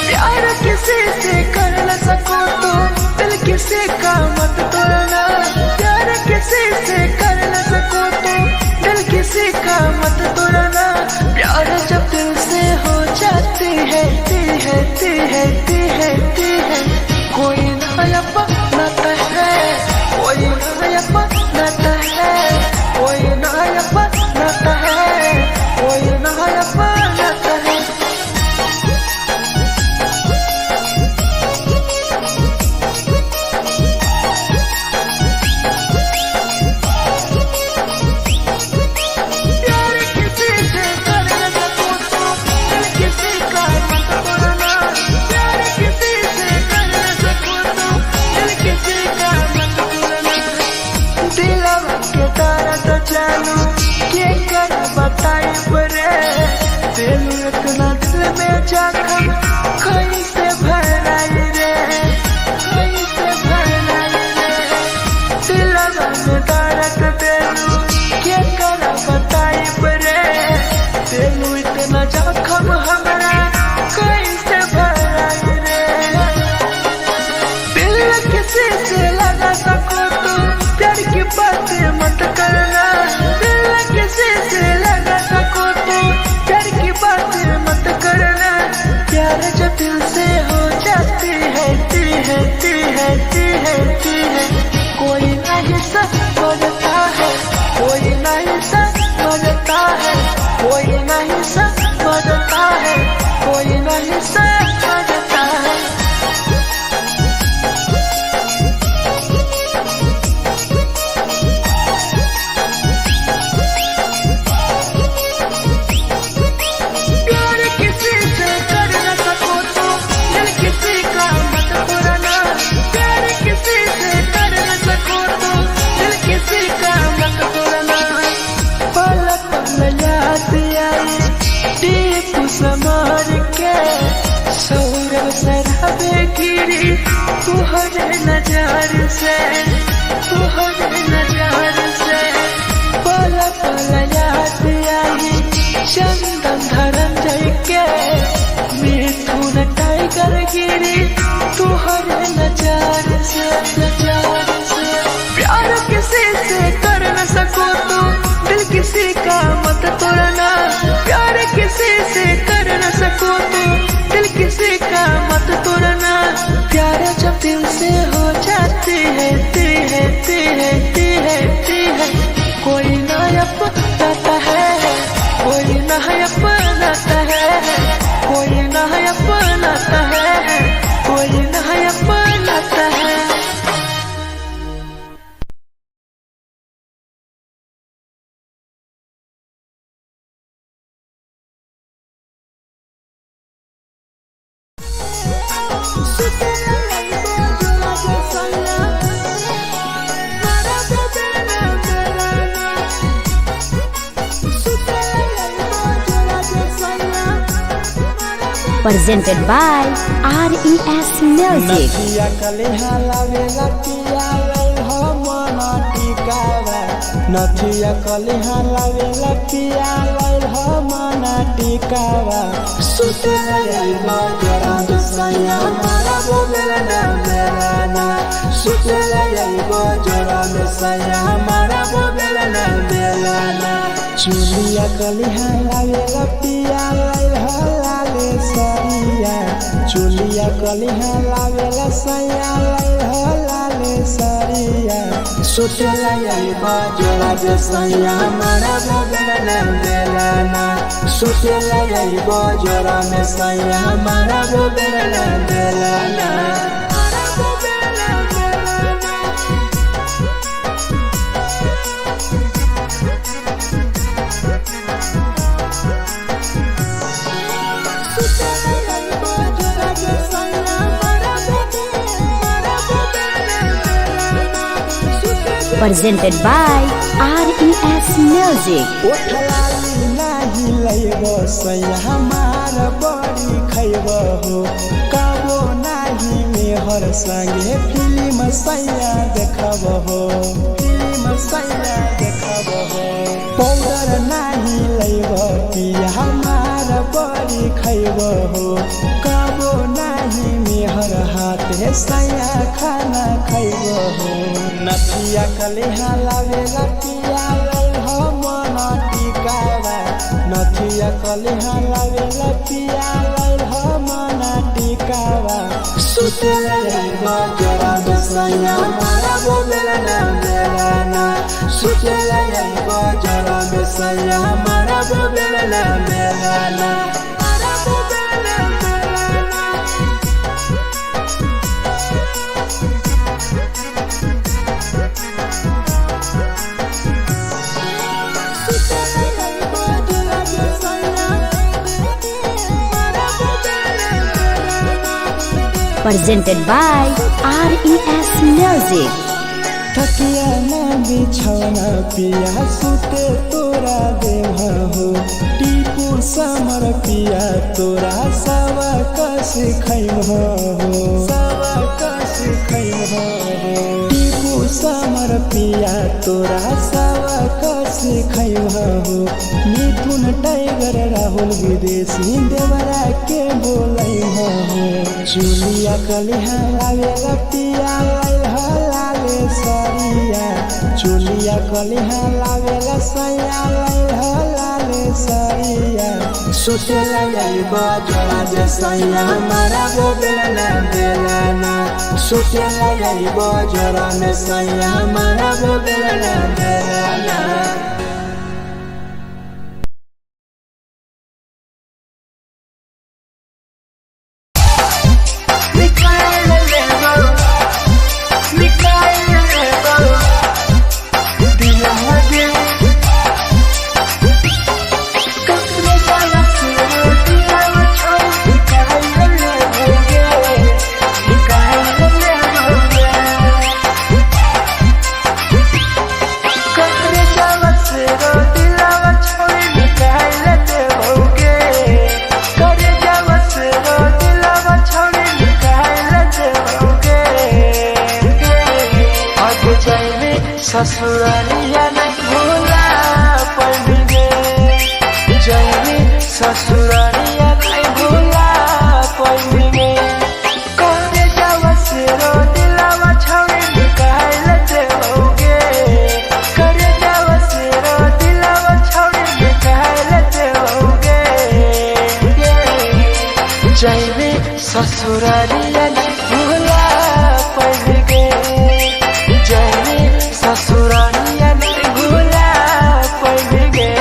प्यार किसी से कर न सको तो दिल किसी का मत तोड़ना। प्यार किसी से कर न सको तो दिल किसी का मत तोड़ना। प्यार जब दिल से हो जाती है, ती है, ती है, ती है, ती है, कोई ना अपनाता है, कोई ना अपनाता है, कोई ना अपनाता है, कोई ना अपनाता है। प्यार किसी से कर न सको तो दिल किसी का मत तोड़ना। प्यार किसी से कर न सको तो दिल किसी का मत तोड़ना। दिलवा के तारा तो चालू के कर बताई परे, दिल इतना दिल में जख्म कैसे भराई रे, कैसे भराई रे। दिलवा में दर्द देलू के कर बताई परे, दिल इतना जख्म हमरा कैसे भराई रे। दिल किसी से लगा सको तो प्यार की बातें मत करना। दिल किसी से लगा सको तो प्यार की बातें मत करना। प्यार जब दिल से हो जाती है, ती है, ती है, ती है, ती है, कोई नहीं समझता है, कोई नहीं समझता है, कोई नहीं समझता है, कोई नहीं समझता है। प्यार किसी से कर न सको तो दिल किसी का मत तोड़ना। प्यार किसी से कर न सको तो दिल किसी का मत तोड़ना। पल पल याद आई दीप समार के, सौरभ सराबे गिरी तुहरे नजर से, तुहरे नजर से। पल पल याद आई चंदन धरम जय के, मिथुन टाइगर गिरी तुहरे नजर से, नजर से। प्यार किसी से कर न सको तो दिल किसी का मत तोड़ना। प्यार किसी से कर न सको तो दिल किसी का मत तोड़ना। प्यार जब दिल से हो जाती है, ती है, ती है, ती है, ती है, कोई ना अपनाता है, कोई ना अपनाता है, कोई ना अपनाता है, कोई ना अपनाता है। Presented by RES Music. नथिया कलेहा लावेला पिया लई हो मन टिकावा। नथिया कलिहा लावेला पिया लाइल हमना टिकावा। सुतेला आइबो जोरा में सैया मारा बोलेला मेरा ना। सुतेला आइबो जोरा में सैया मारा बोलेला मेरा ना। चुलिया कलिहा लावेला पिया लाइल हलाले सरिया। चुलिया कलिहा लावेला सैया लाइल हलाले सरिया। सुतेला आइबो जोरा जे सैया मारा बोलेला मेरा ना। सुतेला आइबो जोरा में सैया मारा बोलेला मेरा ना। मारा बोलेला मेरा ना। Presented by RES Music. ओठलाली नाही लैब सैया हमार बड़ी खैब हो। कबो नाही मेहर संगे फिल्म सैया देखब हो। फिल्म सैया देखब हो। पाउडर नाही लैब पिया हमार बड़ी खैब हो। कबो नाही मेहर हाथे सैया खाना खैब हो। नथिया कलिहा लावेला पिया लाइल हमन टिकावा। नथिया कलिहा लावेला पिया लाइल हमन टिकावा। सुतेला आइबो जोरा में सैया मारा बोलेला मेरा ना। सुतेला आइबो जोरा में सैया मारा बोलेला मेरा ना। मारा बोलेला मेरा ना। Presented by RES Music. थकिया ना बिछौना पिया सुते तोरा देव हो। टीपू समर पिया तोरा सवा कस खैम हो। सवा कस खैम हो। टीपू समर पिया तोरा सवा कस खैम हो। मिथुन टाइगर राहुल विदेशी देवरा के बोलै हो। चुलिया कलिहा लावेला पिया लाइल हलाले सरिया। चुलिया कलिहा लावेला सैया लाइल हलाले सरिया। सुतेला आइबो जोरा जे सैया मारा बोलेला मेरा ना। सुतेला आइबो जोरा में सैया मारा बोलेला मेरा ना। ससुरालिया नहीं भूला पड़गे जैवी ससुरालिया नहीं भूला पड़गे करे जावा से रो दिलावा छोड़ी निकाल देवोगे करे जावा से रो दिलावा छोड़ी निकाल देवोगे जैवी ससुरालिया नहीं भूला पड़गे जैवी ससुरालिया नहीं भूला पड़ गए।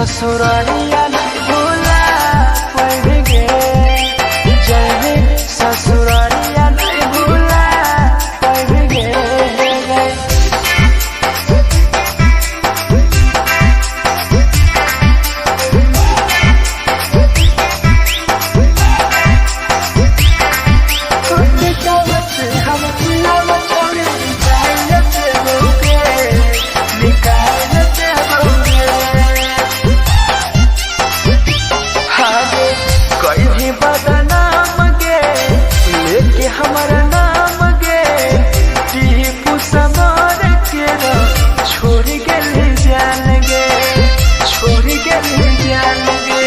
ससुररिया नहीं भूला पैबे गे, जइबे ससुररिया नहीं भूला पैबे गे। कहीं बदनाम गे लेके हमारा नाम गे, टीपू समार के छोड़ गेली जान गे, छोड़ गेली जान गे।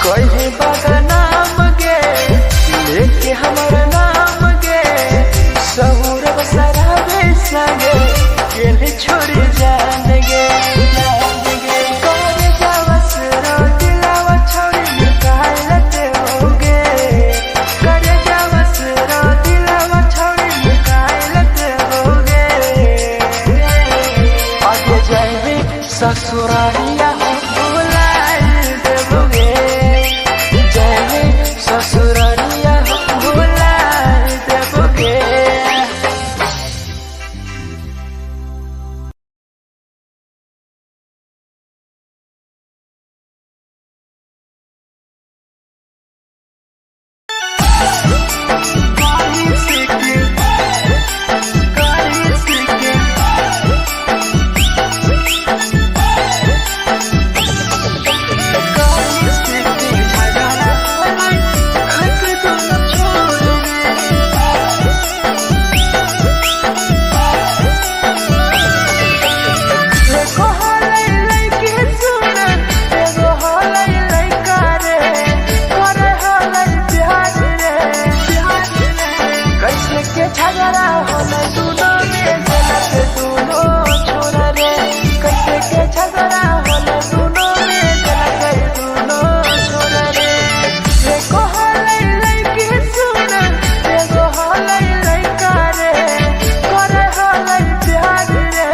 कहीं बदनाम गे लेके हमारा नाम गे, सौरभ सराबे संगे गेली छोड़ जान गे, जान गे। करे जावस रोटी लावा छोड़ी निकालते होगे, करे जावस रोटी लावा छोड़ी निकालते होगे। आगे जाइबे ससुरारिया भुलाई देबोगे, जाइबे ससुरारिया भुलाई देबोगे। कैसे के झगड़ा होले दोनों में जलत दोनों छोरा रे, कैसे के झगड़ा होले दोनों में जलत दोनों छोरा रे। देखो हलै लइकी सुन, देखो हलै लइका रे, करे हलै प्यार रे,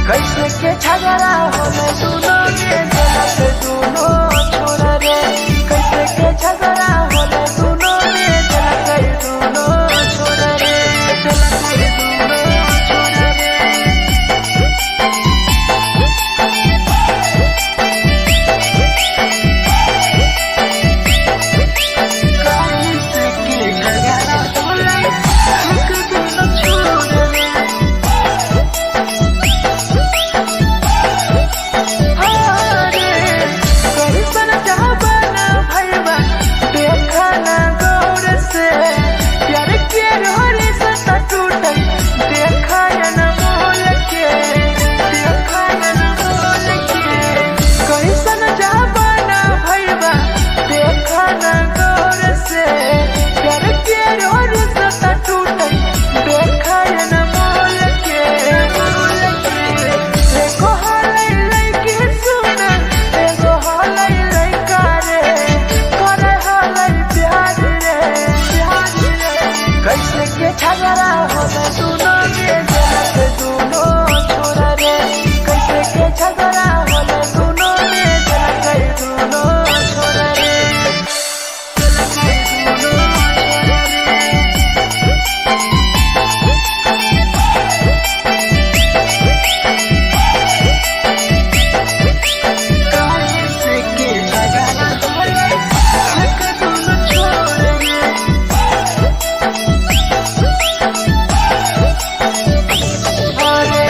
कैसे के झगड़ा होले दोनों में जलत दोनों छोरा रे, कैसे के झगड़ा होले दोनों में जलत दोनों छोरा रे, जलत दोनों छोरा रे। कैसे के झगड़ा होले दोनों छोरा रे। अरे कैसन जमाना भैया देखा ना गौर से, प्यार के रोरे सता टूटल देखा न मोल के, देखा न मोल के। कैसन जमाना भैया देखा ना गौर से, प्यार के रोरे सता टूटल देखा न मोल के, मोल के। देखो हलै लइकी सुन, देखो हलै लइका रे, करे हलै प्यार रे, प्यार रे। कैसे के झगड़ा होले दोनों में जलत दोनों छोरा रे, कैसे के झगड़ा होले दोनों में जलत दोनों छोरा रे, जलत दोनों छोरा रे। कैसे के झगड़ा होले दोनों छोरा रे। अरे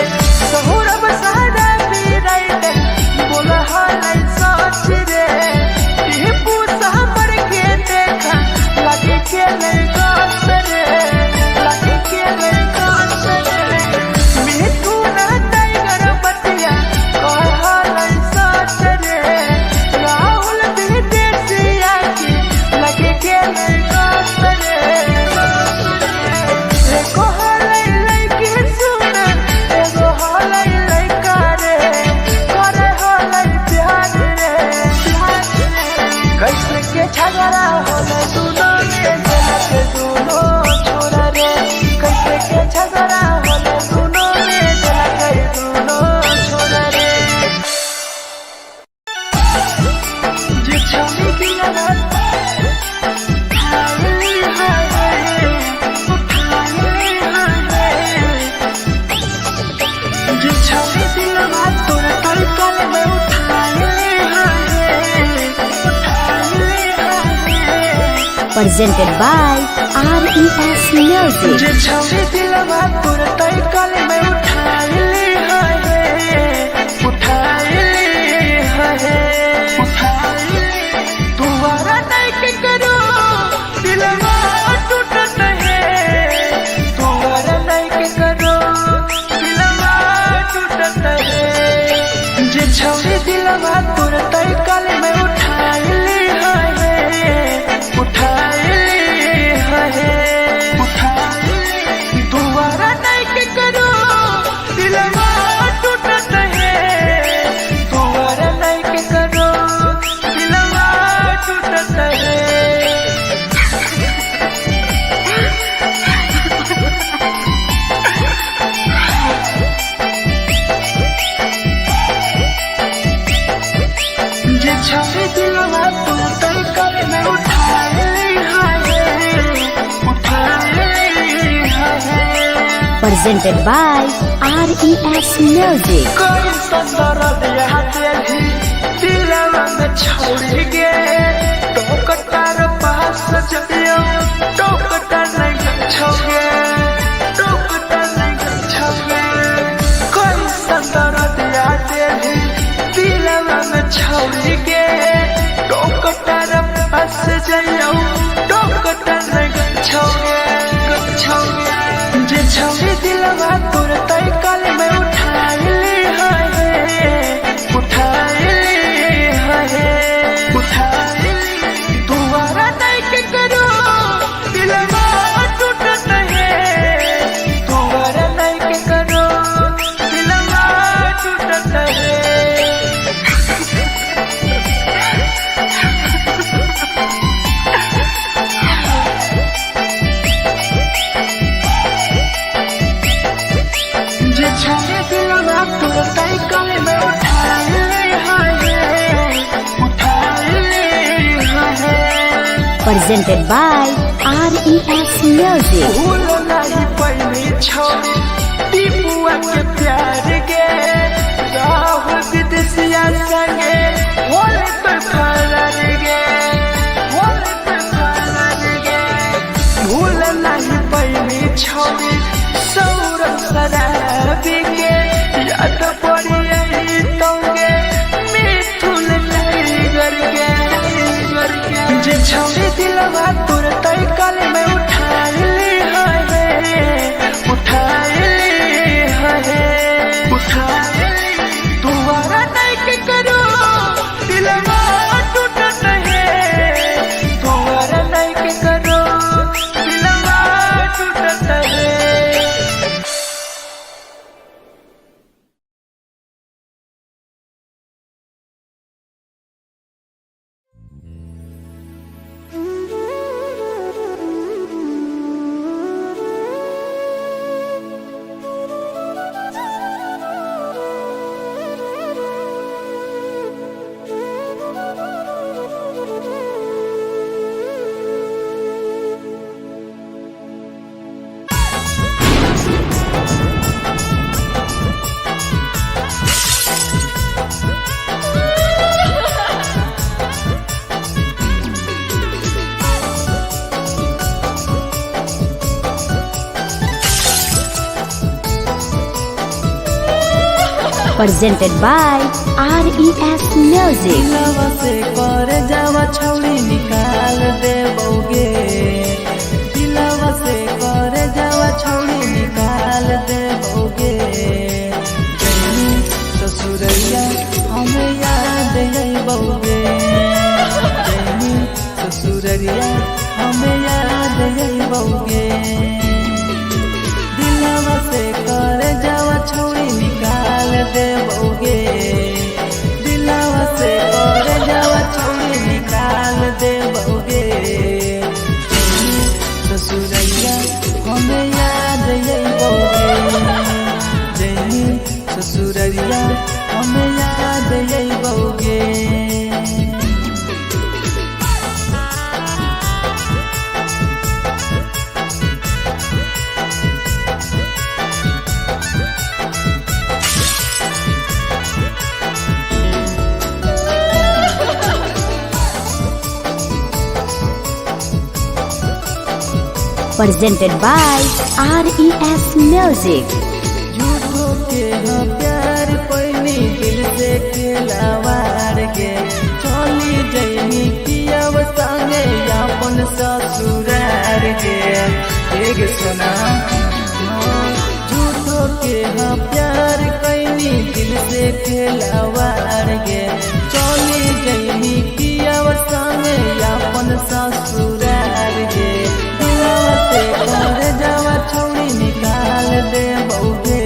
Presented by RES Music. जे छौरी दिलवा तोर तय कल में उठाई ले है, उठाई ले है, उठाई ले। दोबारा नहीं के करो दिलवा टूटत है, दोबारा नहीं के करो दिलवा टूटत है। जे छौरी दिलवा तोर तय कल में उठाई ले है, उठाई ले है, उठाई ले। दोबारा नहीं के करो दिलवा टूटत है, दोबारा नहीं के करो दिलवा टूटत है। जे छौरी दिलवा तोर तय कल में उठाई ले है, उठाई ले है। Presented by RES Music. कोई दर्द यहाँ तेरी दिलवा में छोड़ गे, टोकटार पास जइयो टोकटार नहीं छोगे, टोकटार नहीं छोगे। कोई दर्द यहाँ तेरी दिलवा में छोड़ गे, टोकटार पास जइयो टोकटार नहीं छोगे, छोगे। जे छौरी दिलवा तोर तय कल में उठाई ले है, उठाई ले है, उठाई ले। दोबारा नहीं के करो दिलवा टूटत है, दोबारा नहीं के करो दिलवा टूटत है। जे छौरी दिलवा तोर तय कल में उठाई ले है, उठाई ले है। Presented by RES Music. भूल नहीं पैनी छोड़ी टीपुआ के प्यार गे, राहुल विदेशिया संगे होले तो फरार गे, होले तो फरार गे। भूल नहीं पैनी छोड़ी सौरभ शराबी के, याद पड़ी आई तोगे मिथुन टाइगर के, टाइगर के। जे छौरी दिलवा तोर तय कल में उठाई ले है, उठाई ले है, उठाई ले। दोबारा नहीं के करो दिलवा टूटत है, दोबारा नहीं के करो दिलवा टूटत है। Presented by RES Music. दिलवा से कर जावा छौरी निकाल देबोगे, दिलवा से कर जावा छौरी निकाल देबोगे। जैनी ससुरैया हमें याद अइबोगे, जैनी ससुरैया हमें याद अइबोगे। दिलवा से कर जावा छौरी निकाल देबोगे, दिलवा से कर जावा छौरी निकाल देबोगे। Presented by RES Music. झूठो के हम प्यार पैनी दिल से खेलावार के चली जैनी किया संगे अपन ससुरार के एक सुना। झूठो के हम प्यार कैनी दिल से खेलावार के चली जैनी किया संगे अपन ससुरार के दिलवा से कर जावा छौड़ी निकाल दे बउगे,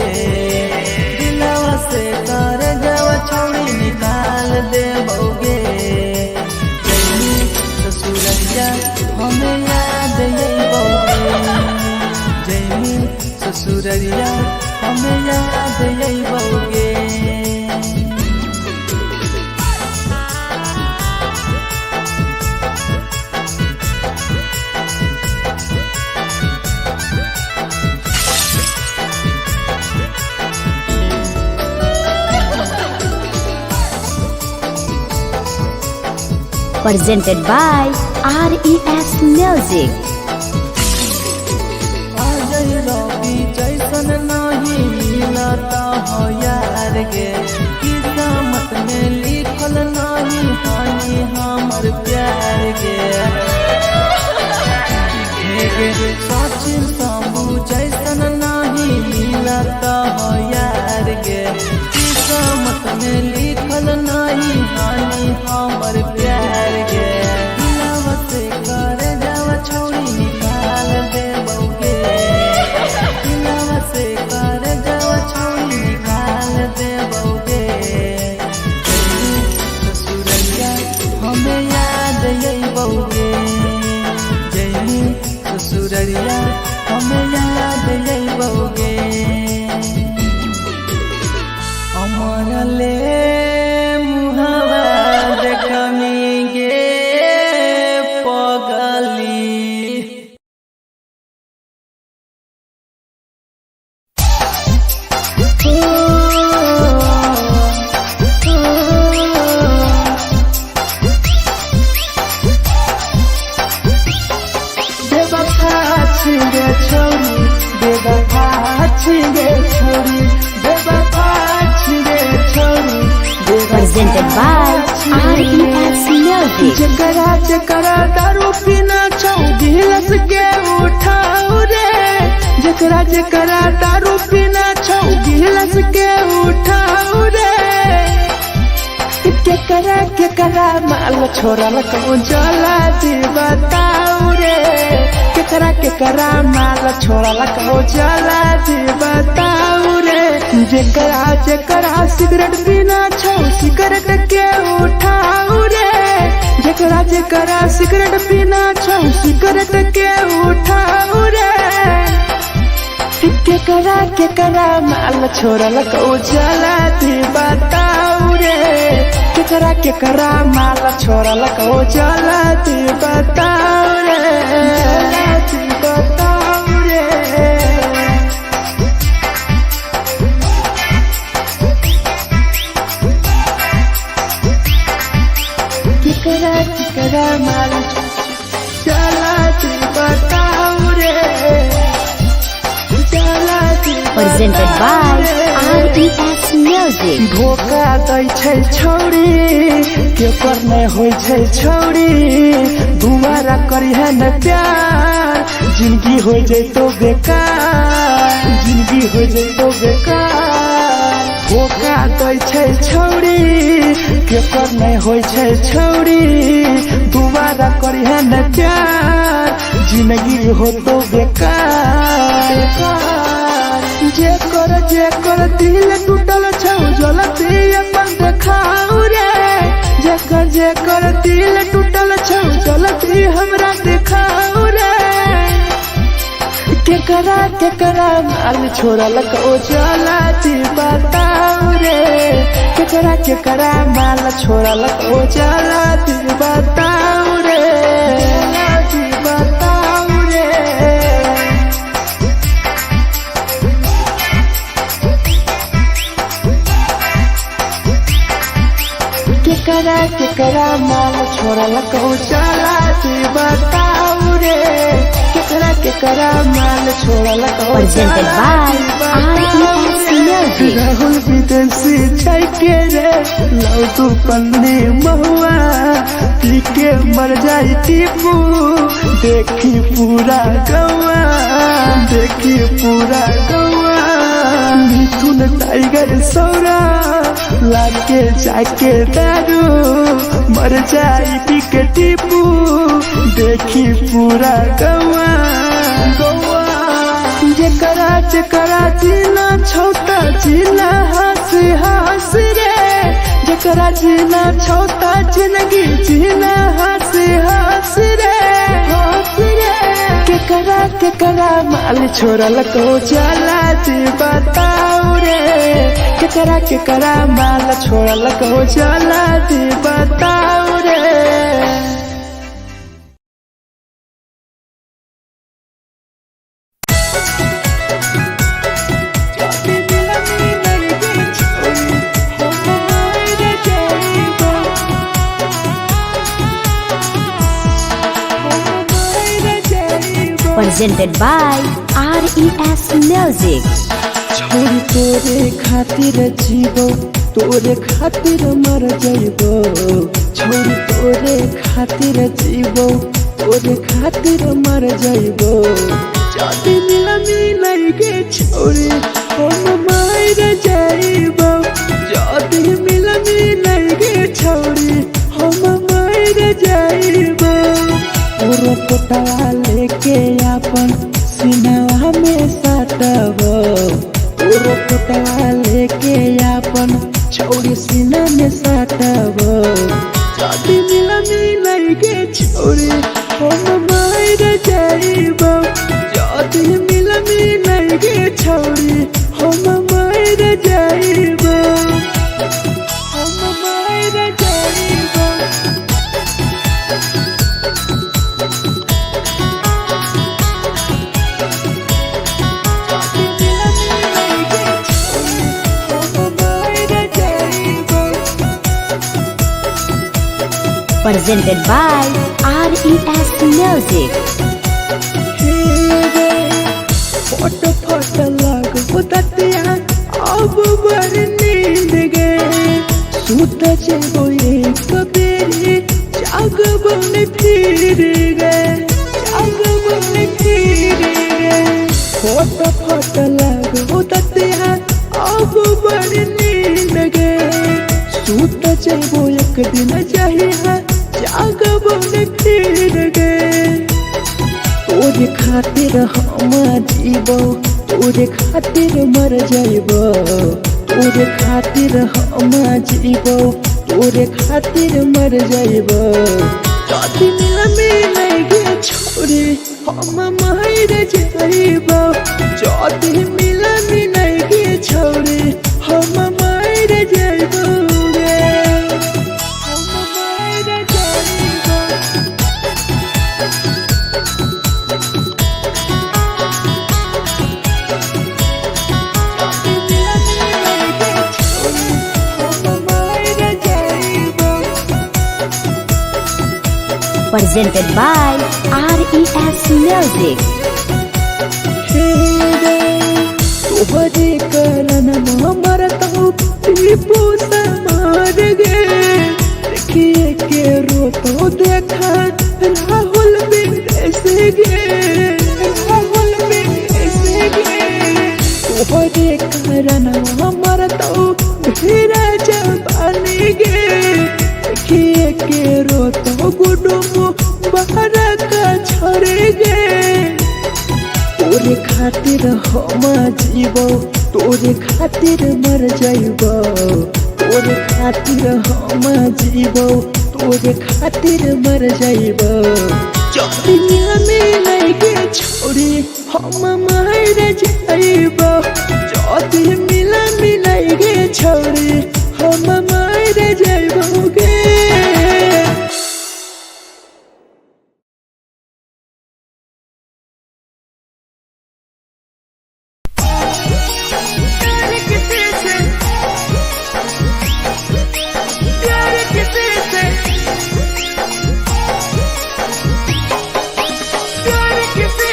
दिलवा से कर जावा छौड़ी निकाल दे बउगे। जैनी ससुररिया हमें याद अइबौगे, जैनी ससुररिया हमें याद अइबौगे। Presented by RES Music. Ajay रवि जैसन नहीं मिलता हो यार गे, किस्मत में लिखल नहीं हानि हमर प्यार गे। सचिन शंभू जैसन नहीं मिलता हो यार गे, किस्मत में लिखल नहीं हानि हमर प्यार गे। दिलवा से कर जावा छौड़ी निकाल दे बउगे, दिलवा से कर जावा छौड़ी निकाल दे बउगे। ससुररिया हमें याद अइबौगे, जैनी ससुररिया हमें याद अइबौगे। अमर ले मुहावा देखमी गे पगली। बेवफा छिगे छोरी, बेवफा छिगे छोरी, बेवफा छिगे छोरी। Presented by RES Music. जकरा जकरा दारू पीना छौ गिलस के उठाऊ रे, जकरा जकरा दारू पीना छौ गिलस के उठाऊ रे। केकरा केकरा माल छोड़ल कौन चला जी बताऊ रे, केकरा केकरा माल छोड़ल कौन चला जी बताऊ रे। जेकरा जेकरा सिगरेट पीना छौ सिगरेट के उठाऊ रे, जेकरा जेकरा सिगरेट पीना छौ सिगरेट के उठाऊ रे। केकरा केकरा माल छोड़ल कौ चला जी बताऊ रे, केकरा केकरा माल छोड़ल कौ चला जी बताऊ रे, जी बताऊ रे। केकरा केकरा माल चला जी बताऊ रे, चला जी Presented by RES Music. धोखा दै छै छौड़ी केकर नहि होइ छै छौड़ी, दुबारा करिहे न प्यार जिंदगी हो जैतो बेकार, जिंदगी हो जैतो बेकार। धोखा दै छै छौड़ी केकर नहि होइ छै छौड़ी, दुबारा करिहे न प्यार जिंदगी होतो बेकार। जेकर जेकर दिल टूटल छौ जलती अपन देखाऊ रे, जेकर जेकर दिल टूटल छौ जलती हमरा देखाऊ रे। केकरा केकरा माल छोड़ल कौ चला जी बताऊ रे, केकरा केकरा माल छोड़ल कौ चला जी बताऊ रे, जी बताऊ रे। केकरा केकरा माल छोड़ल कौ चला जी बताऊ रे, केकरा केकरा केकरा माल छोड़ल को Presented by RES Music. Rahul विदेशी जाके रे लव तू पन्नी महुआ पी के मर जाई टीपू देखी पूरा गौआ देखी पूरा गौआ मिथुन टाइगर सौरा लाके जाके दारू मर जाई पी के टीपू देखी पूरा गौआ गौआ जेकरा जेकरा जीना छौता जीना हंस हंस रे जेकरा जीना छौता जिंदगी जीना हंस हंस रे हंस रे केकरा केकरा माल छोड़ल को चला जी बताऊ रे केकरा केकरा माल छोड़ल को चला जी बताऊ रे। Presented by RES Music. छोड़ी तोरे खातिर जीवो तोरे खातिर मर जाइबो छोड़ी तोरे खातिर जीवो तोरे खातिर मर जाइबो जदी मिलनी लगे छोड़ी हम मर जाइबो जदी मिलनी लगे छोड़ी हम मर जाइबो पूरा पोटवा लेके अपन सिनवा में साटबो पूरा पोटवा लेके अपन छौरी सीना में साटबो जदी मिलनी लगे छौरी हम मर जाइबो जदी मिलनी लगे छौरी हम मर जाइबो हम मर जाइबो। Presented by RES Music. Photo photo लागो दतिया अब बर नींद गे सुत जेबो एक बेरी जागबो ने फिर गे जागबो ने फिर गे फोटो फोटो लागो दतिया अब बर नींद गे सुत जेबो एक दिन चाहिए जागबो ने फिर गे तोरे खातिर हम जीबो तोरे खातिर मर जाइबो तोरे खातिर हम जीबो तोरे खातिर मर जाइबो जदी मिलमे लगे छोरे हम मर जाइबो जदी मिलमे लगे छोरे हम मर जाइबो रे हम मर जाइबो। Presented by RES Music. तोहरे कारण मरतौ टीपू मार गे देखिए के रोतो देखा राहुल विदेश गे राहुल विदेश गे तोहरे कारण मरतौ धीरा जबानी गे देखिए के रोतो गुडुमु बाहर का छोड़े गे तोरे खातिर हम जीबो तोरे खातिर मर जाइबो तोरे खातिर हम जीबो तोरे खातिर मर जाइबो जदी मिलमे लगे छोरी हम मर जाइबो जदी मिलमे लगे छोरी हम मर जाइबो गे। प्यार किसी से प्यार किसी से प्यार किसी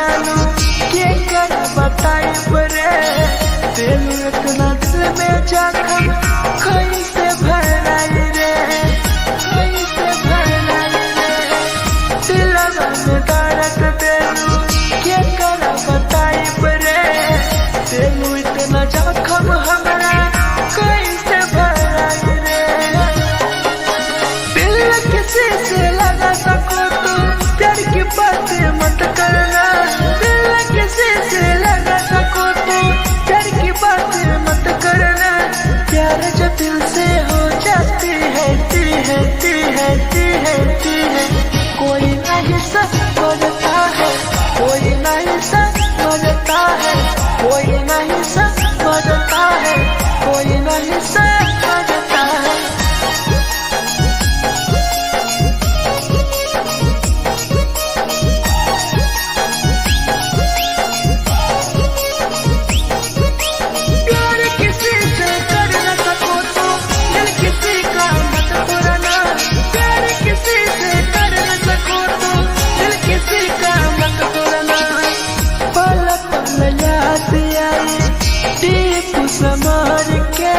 जालू के कर बताई बरे दिल इतना दिल में जखम कैसे भराई रे कैसे भराई रे दिलवा में दर्द देलू के कर बताई बरे दिल इतना जखम हमरा कैसे भराई रे दिल किसी से लगा सको तो प्यार की बातें मत करना दिल किसी से लगा सको तो प्यार की बातें मत करना प्यार जो दिल से हो जाती है ती है ती है ती है ती है कोई नहीं समझता है कोई नहीं समझता है कोई नहीं समझता है कोई नहीं समझता है। प्यार किसी से कर न सको तो दिल किसी का मत तोड़ना प्यार किसी से कर न सको तो दिल किसी का मत तोड़ना पल पल याद आई दीप समार के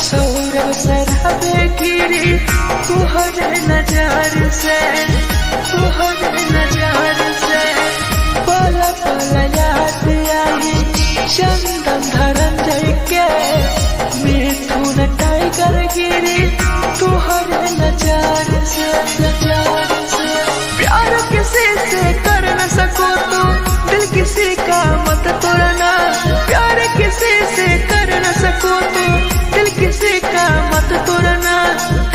सौरभ सराबे गिरी तुहरे नजर से तुहरे नजर से पल पल याद आई चंदन धरंजय के मिथुन टाइगर गिरी तुहरे नजर से नजर से प्यार किसी से कर न सको तो दिल किसी का मत तोड़ना प्यार किसी से कर न सको तो दिल किसी का मत तोड़ना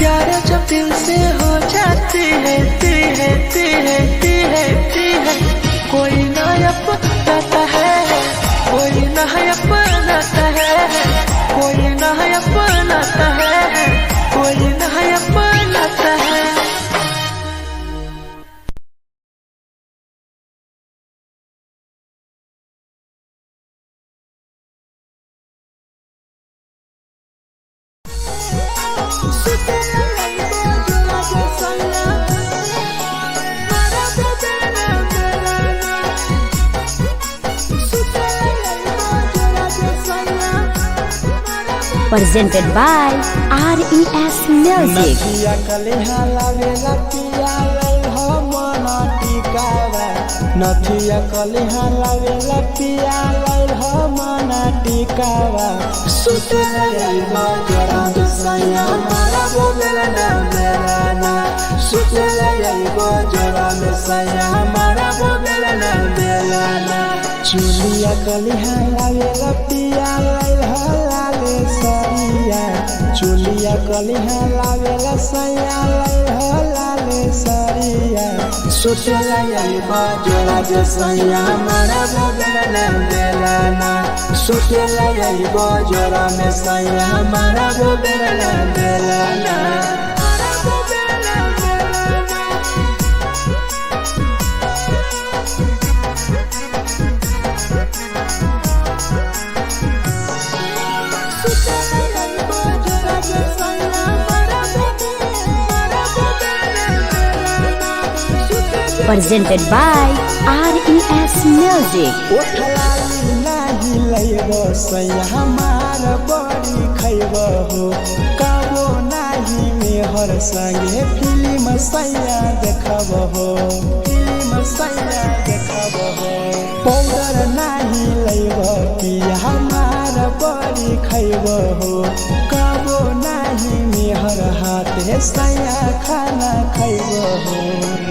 प्यार जब दिल से हो जाती है ती है ती है ती है ती है कोई ना अपनाता है कोई ना अपनाता है कोई ना अपनाता है कोई ना अपनाता है। Presented by RES Music. नथिया कलेहा लावेला पिया लैल हो मन टिकावा नथिया कलेहा लावेला पिया लैल हो मन टिकावा सुतला आइबो जोड़ा दुसैया मारा बोलेला ना मेरा ना सुतला आइबो जोड़ा दुसैया मारा बोलेला ना मेरा ना चुलिया कलेहा लावेला पिया लैल हो लाले सरिया चुलिया कलिहा लावेला सैया लैल हो लाले सरिया सुतला आइबो जोड़ा जे सैया मारा बोलेला ना बेला ना सुतला आइबो जोड़ा में सैया मारा बोलेला ना बेला ना मारा बोलेला बेला ना। Presented by RES Music. ओठलाली नाही लैब सैया हमार बड़ी खैब हो कबो नाही मेहर संगे फिल्म सैया देखब हो फिल्म सैया देखब हो पाउडर नाही लैब पिया हमार बड़ी खैब हो कबो नाही मेहर हाथे सैया खाना खैब हो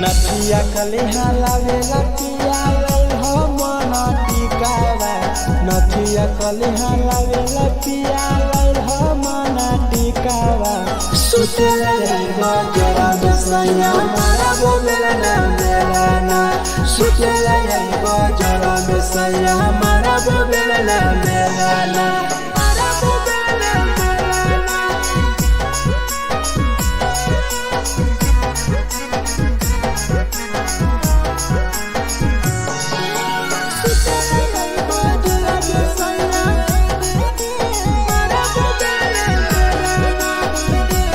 नथिया कलेहा लावेला पिया लैल हो मन टिकावा नथिया कलेहा लावेला पिया लैल हो मन टिकावा सुतला आइबो जोड़ा बेसैया मारा बोलेला ना मेरा ना सुतला आइबो जोड़ा बेसैया मारा बोलेला ना मेरा ना मारा बोलेला मेरा ना।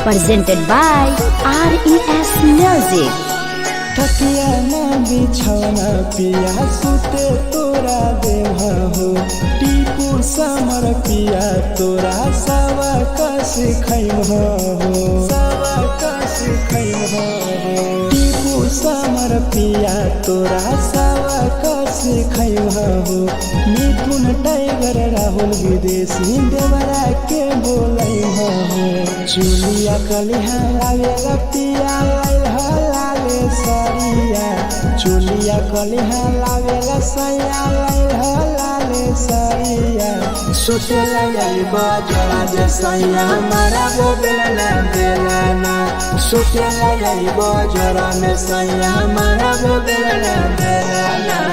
Presented by RES Music. तकिया ना बिछौना पिया सुते तोरा देव हो। टीपू समर पिया तोरा सावा का सिखैम हो, सावा का सिखैम हो। टीपू समर पिया तोरा सावा का सिखैम हो। मिथुन टाइगर राहुल विदेशी देवरा के बोलै हो। चुलिया कलिहा आवेला पिया लाइल हलाले सरिया। चुलिया कलिहा लावेला सैया लाइल हलाले सरिया। सुतेला आई बजरा जे सैया मारा गो बेलना बेलना। सुतेला आई बजरा में सैया मारा गो बेलना बेलना।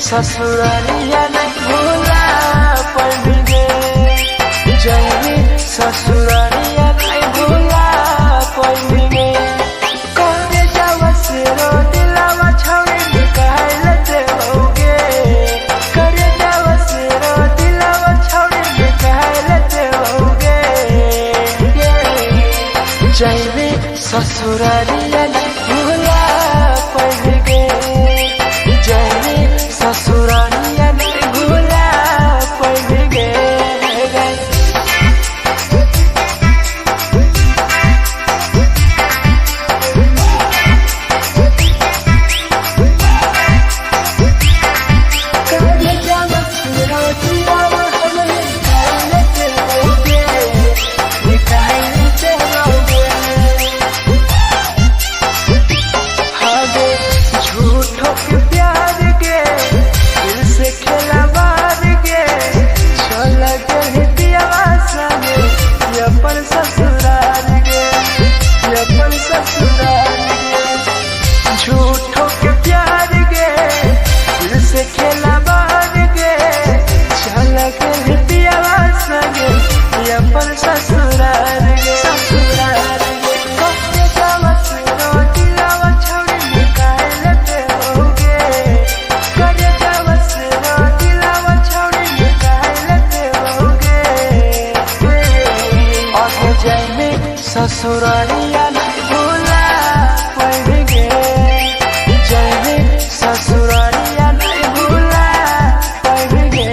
ससुरालिया नहीं भूला पड़गे जैवी ससुरालिया नहीं भूला पड़गे। करे जावस रोटिलावा छौड़ी निकाल देवोगे। करे जावस रोटिलावा छौड़ी निकाल देवोगे। जैवी ससुरालिया नहीं भूला पड़गे जैवी ससुरालिया नहीं भूला पड़ गए। झूठों के प्यार के दिल से खेला मार के चल गए पियावा संगे ये अपन ससुराल गे, ये अपन ससुराल गे। झूठों के प्यार के दिल से खेला मार के चल गए पियावा संगे ये अपन ससुराल गे, ससुराल गे। कहे जावस रोटिलावा छौड़ी निकाल देवोगे। करे जावस रोटिलावा छौड़ी निकाल देवोगे। आगे जाइमे ससुरालिया नहीं भूला पड़ गे जाइमे ससुरालिया नहीं भूला पड़ गे।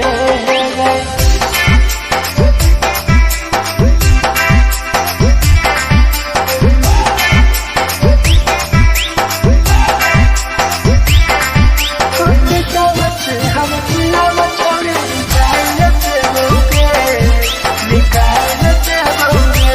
निकाल देवोगे।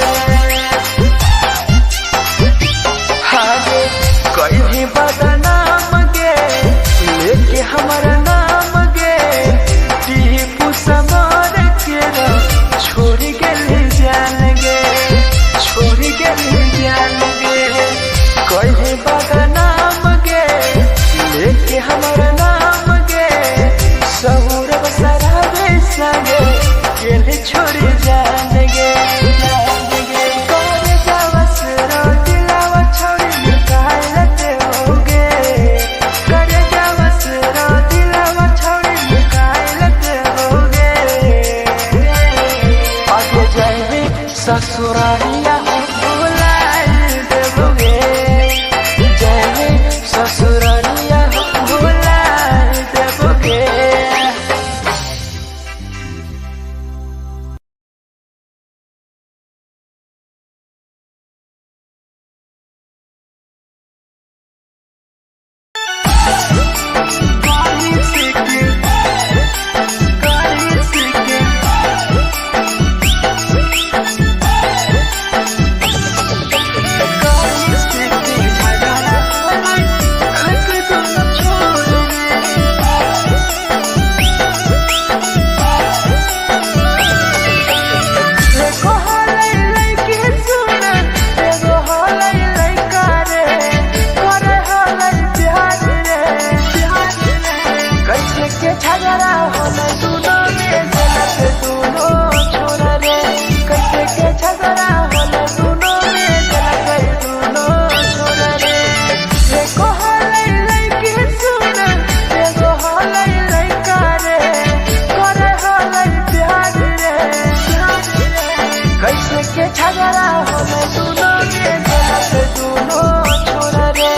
झगड़ा होले दोनों में दिलक दोनों छोरा रे। कैसे के झगड़ा होले दोनों में दिलक दोनों छोरा रे। एको हलै लइकी सुन, एगो हलै लइका रे, करे हलै प्यार रे। कैसे के झगड़ा होले दोनों में दिलक दोनों छोरा रे।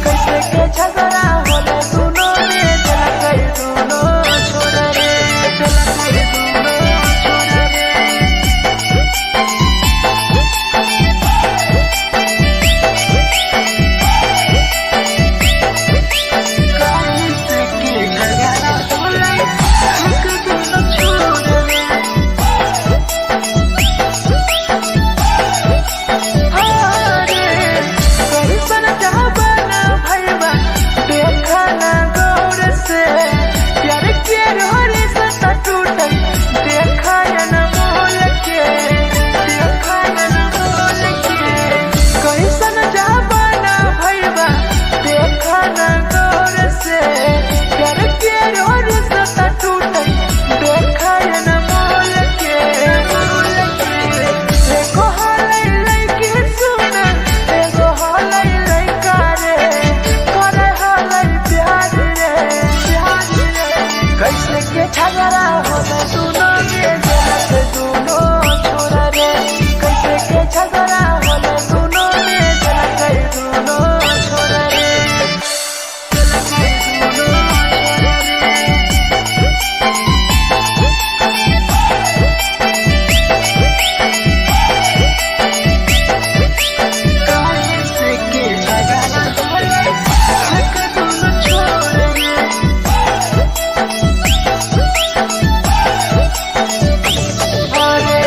कैसे के झगड़ा होले दोनों में दिलक दोनों छोरा रे। दिलक दोनों छोरा रे। कैसे के झगड़ा होले दिलक दोनों छोरा रे। कैसन जमाना भैया देखा ना गौर से, प्यार के रोरी से टूटल देखा न मोल के, देखा न मोल के। कैसन जमाना भैया देखा ना गौर से, प्यार के रोरी से टूटल देखा न मोल के, मोल के। एको हलै लइकी सुन, एगो हलै लइका रे, करे हलै प्यार रे, प्यार रे। कैसे के झगड़ा होले दोनों में दिलक दोनों छोरा रे। कैसे के झगड़ा होले दोनों में दिलक दोनों छोरा रे। दिलक दोनों छोरा रे। कैसे के झगड़ा होले दिलक दोनों छोरा रे। अरे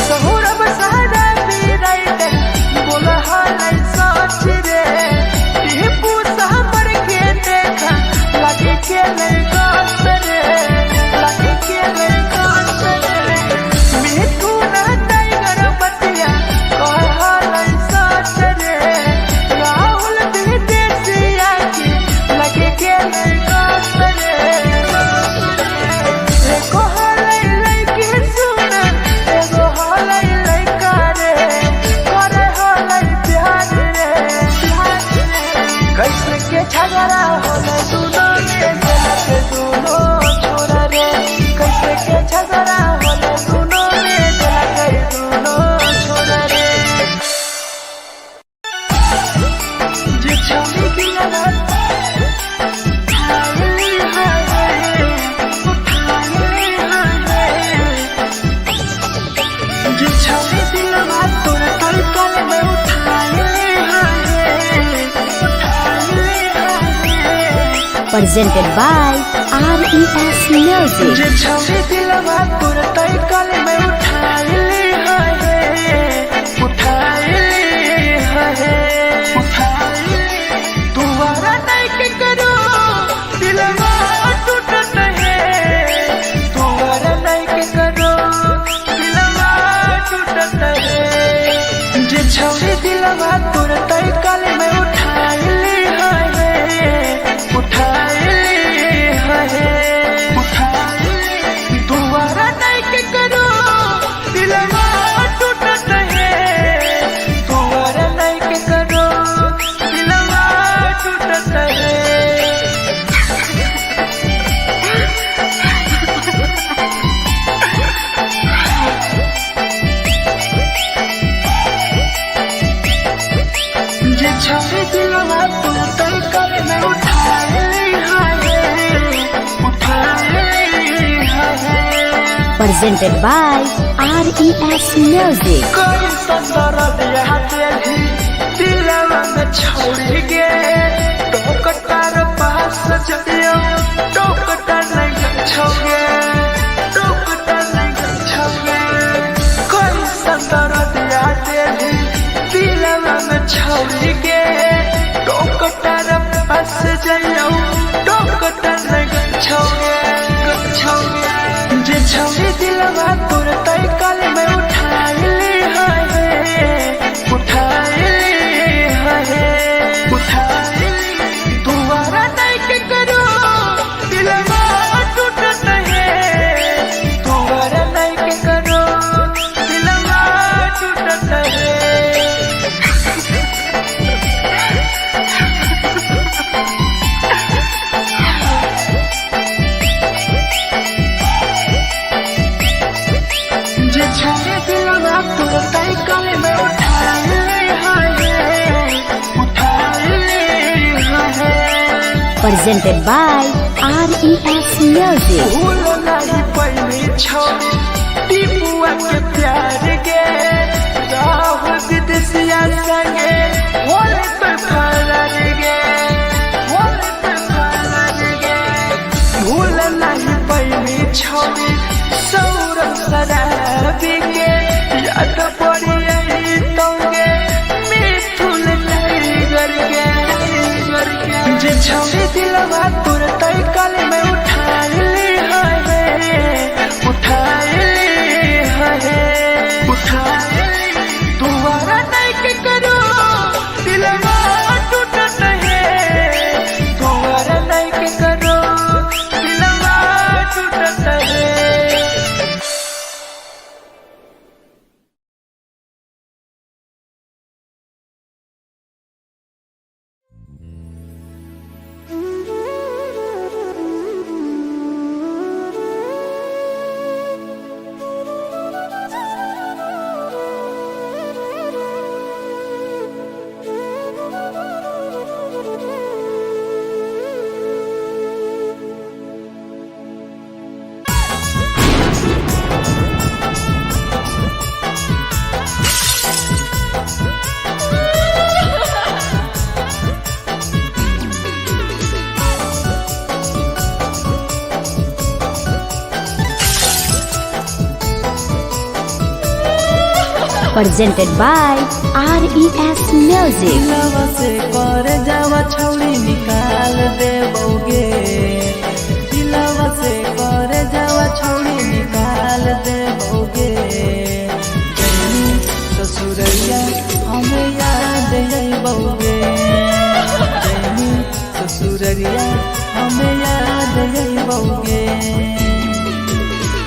सहुरब सहरा पीराइट बोला हालै सच रे, टिपू सहबर के देखा लगे के ले गात रे, लगे के ले गात रे। मिठू ना टाइगर बतिया कह हालै सच रे, राहुल विदेशिया के लगे के ले गात रे। एको हलै लइकी सुन, एगो हलै लइका रे, करे हलै प्यार रे, प्यार रे। कैसे के झगड़ा होले दोनों में दिलक दोनों छोरा रे। कैसे के झगड़ा होले दोनों में दिलक दोनों छोरा रे। जे छौरी दिलवा उठाइली हाय, उठाइली हाय। जे छौरी दिलवा तोर तोर कल में उठाइली हाय, उठाइली हाय। Presented by RES Music. जे छौरी दिलवा तोर तोर कल में उठाइली हाय, उठाइली हाय, उठाइली। तुम्हारा नहीं के करो दिलवा टूटत है, तुम्हारा नहीं के करो दिलवा टूटत है। जे छौरी दिलवा तोर तोर कल में उठाइली हाय, उठाइली हाय, उठाइली। तुम्हारा नहीं के करो दिलवा टूटत है, तुम्हारा नहीं के करो दिलवा टूटत है। जे छौरी दिलवा तोर तोर कल में उठाइली हाय, उठाइली हाय। Presented by RES Music. कोई दर्द यहाँ दिली दिलवा में छोड़ गे, टोकटार पास जइयो टोकटार नहीं छोगे, टोकटार नहीं छोगे। कोई दर्द यहाँ दिली दिलवा में छोड़ गे, टोकटार पास जइयो टोकटार नहीं छोगे, छोगे। जे छौरी दिलवा तोर तोर कल में उठाइली हाय, उठाइली हाय, उठाइली। तुम्हारा नहीं के करो दिलवा टूट Presented by RES Music. भूल नहीं पैनी छौरी टीपुआ के प्यार गे, राहुल विदेशिया संगे होले पे फरार गे, होले पे फरार गे। भूल नहीं पैनी छौरी सौरभ शराबी के, याद पड़ी आई तोगे मिथुन टाइगर गे। जे छौरी दिलवा तोर तई कल में उठाई ली है, उठाई ली है, उठाई ली। दोबारा नहीं के करो दिलवा टूटत है, दोबारा नहीं के करो दिलवा टूटत है। Presented by RES Music. दिलवा से कर जावा छौड़ी निकाल दे बौगे, दिलवा से कर जावा छौड़ी निकाल दे बौगे। जैनी ससुरैया हमें याद अइबौगे, जैनी ससुरैया हमें याद अइबौगे।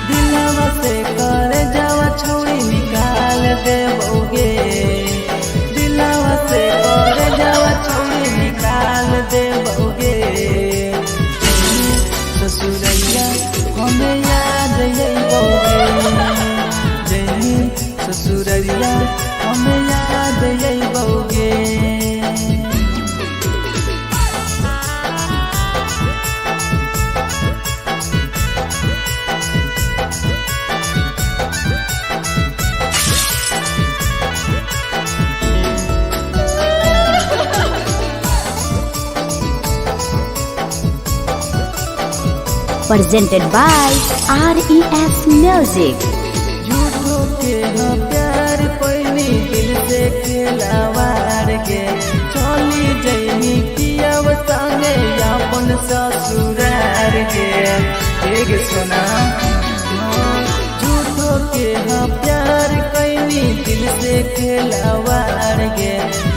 दिलवा से कर जावा छौड़ी निकाल दे बौगे, दिलवा से कर जावा छौड़ी निकाल दे बौगे। ससुरैया हमें याद अइबौगे, जैनी ससुरैया हमें याद अइबौगे। Presented by RES Music. झूठो के हम प्यार पैनी दिल से खेलावार के, चली जैनी पियाव संगे अपन ससुरार के। एक सुना झूठो के हम प्यार कैनी दिल से खेलावार के,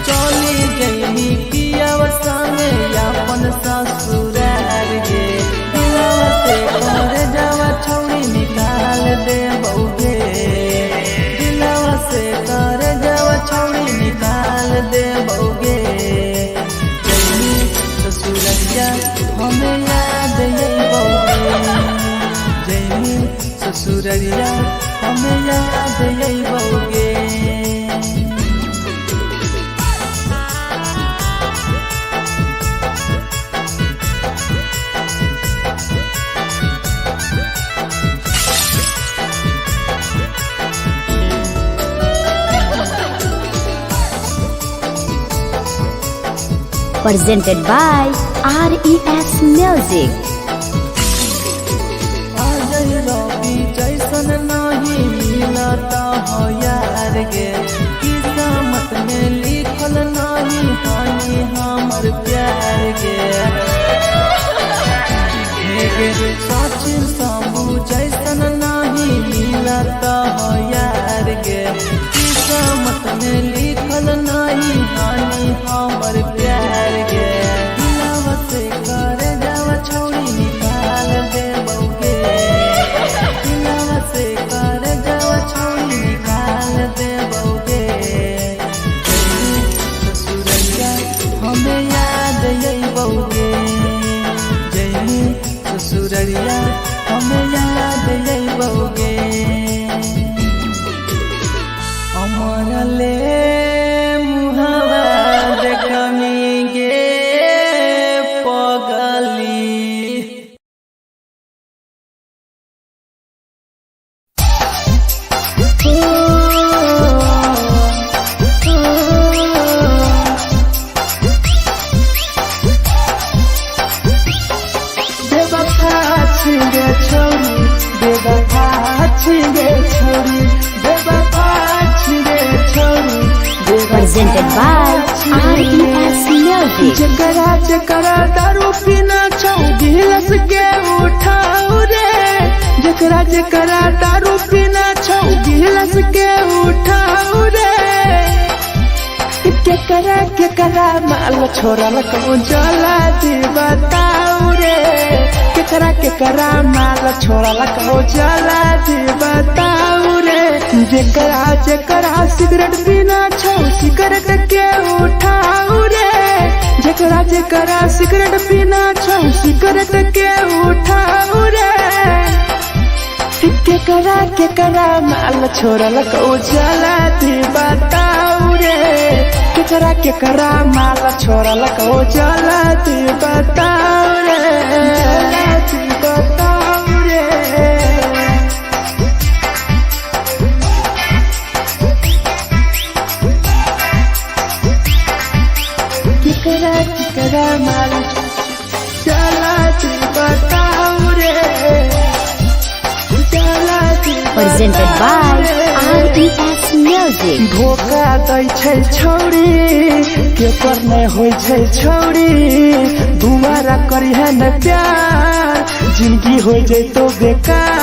चली जैनी पियाव संगे अपन ससुरार के। दिलवा से कर जावा छौड़ी निकाल दे बौगे, दिलवा से कर जावा छौड़ी निकाल दे बौगे। जैनी ससुरैया हमें याद अइबौगे, जैनी ससुरैया हमें याद अइबौगे। Presented by RES Music. Ajay रवि जैसन नहीं मिलता हो यार गे, किस्मत में लिखल नहीं हानि हमर प्यार गे। हे गे सचिन शंभू जैसन नहीं मिलता हो यार गे, किस्मत में लिखल नहीं हानि हमर प्यार गे। दिलवा से कर जावा छौड़ी Presented by RES Music. जकरा जकरा दारू पीना छौ गिलास के उठाऊ रे, जकरा जकरा दारू पीना छौ गिलास के उठाऊ रे। केकरा केकरा माल छोड़ल कौन चला जी बताऊ रे, केकरा केकरा माल छोड़ल कौन चला जी बताऊ रे। जेकरा जेकरा सिगरेट पीना छौ सिगरेट के उठाऊ रे, जेकरा जेकरा सिगरेट पीना छौ सिगरेट के उठाऊ रे। केकरा केकरा माल छोड़ल कौ चला दी बताऊ रे, केकरा केकरा माल छोड़ल कौ चला दी बताऊ रे, चला दी बताऊ रे। केकरा केकरा माल चला दी बताऊ रे, चला दी Presented by बताऊ रे। RES Music. धोखा दै छै छौरी, केकर नै होइ छै छौरी, दुबारा करी है न प्यार, जिंदगी हो जैतो बेकार।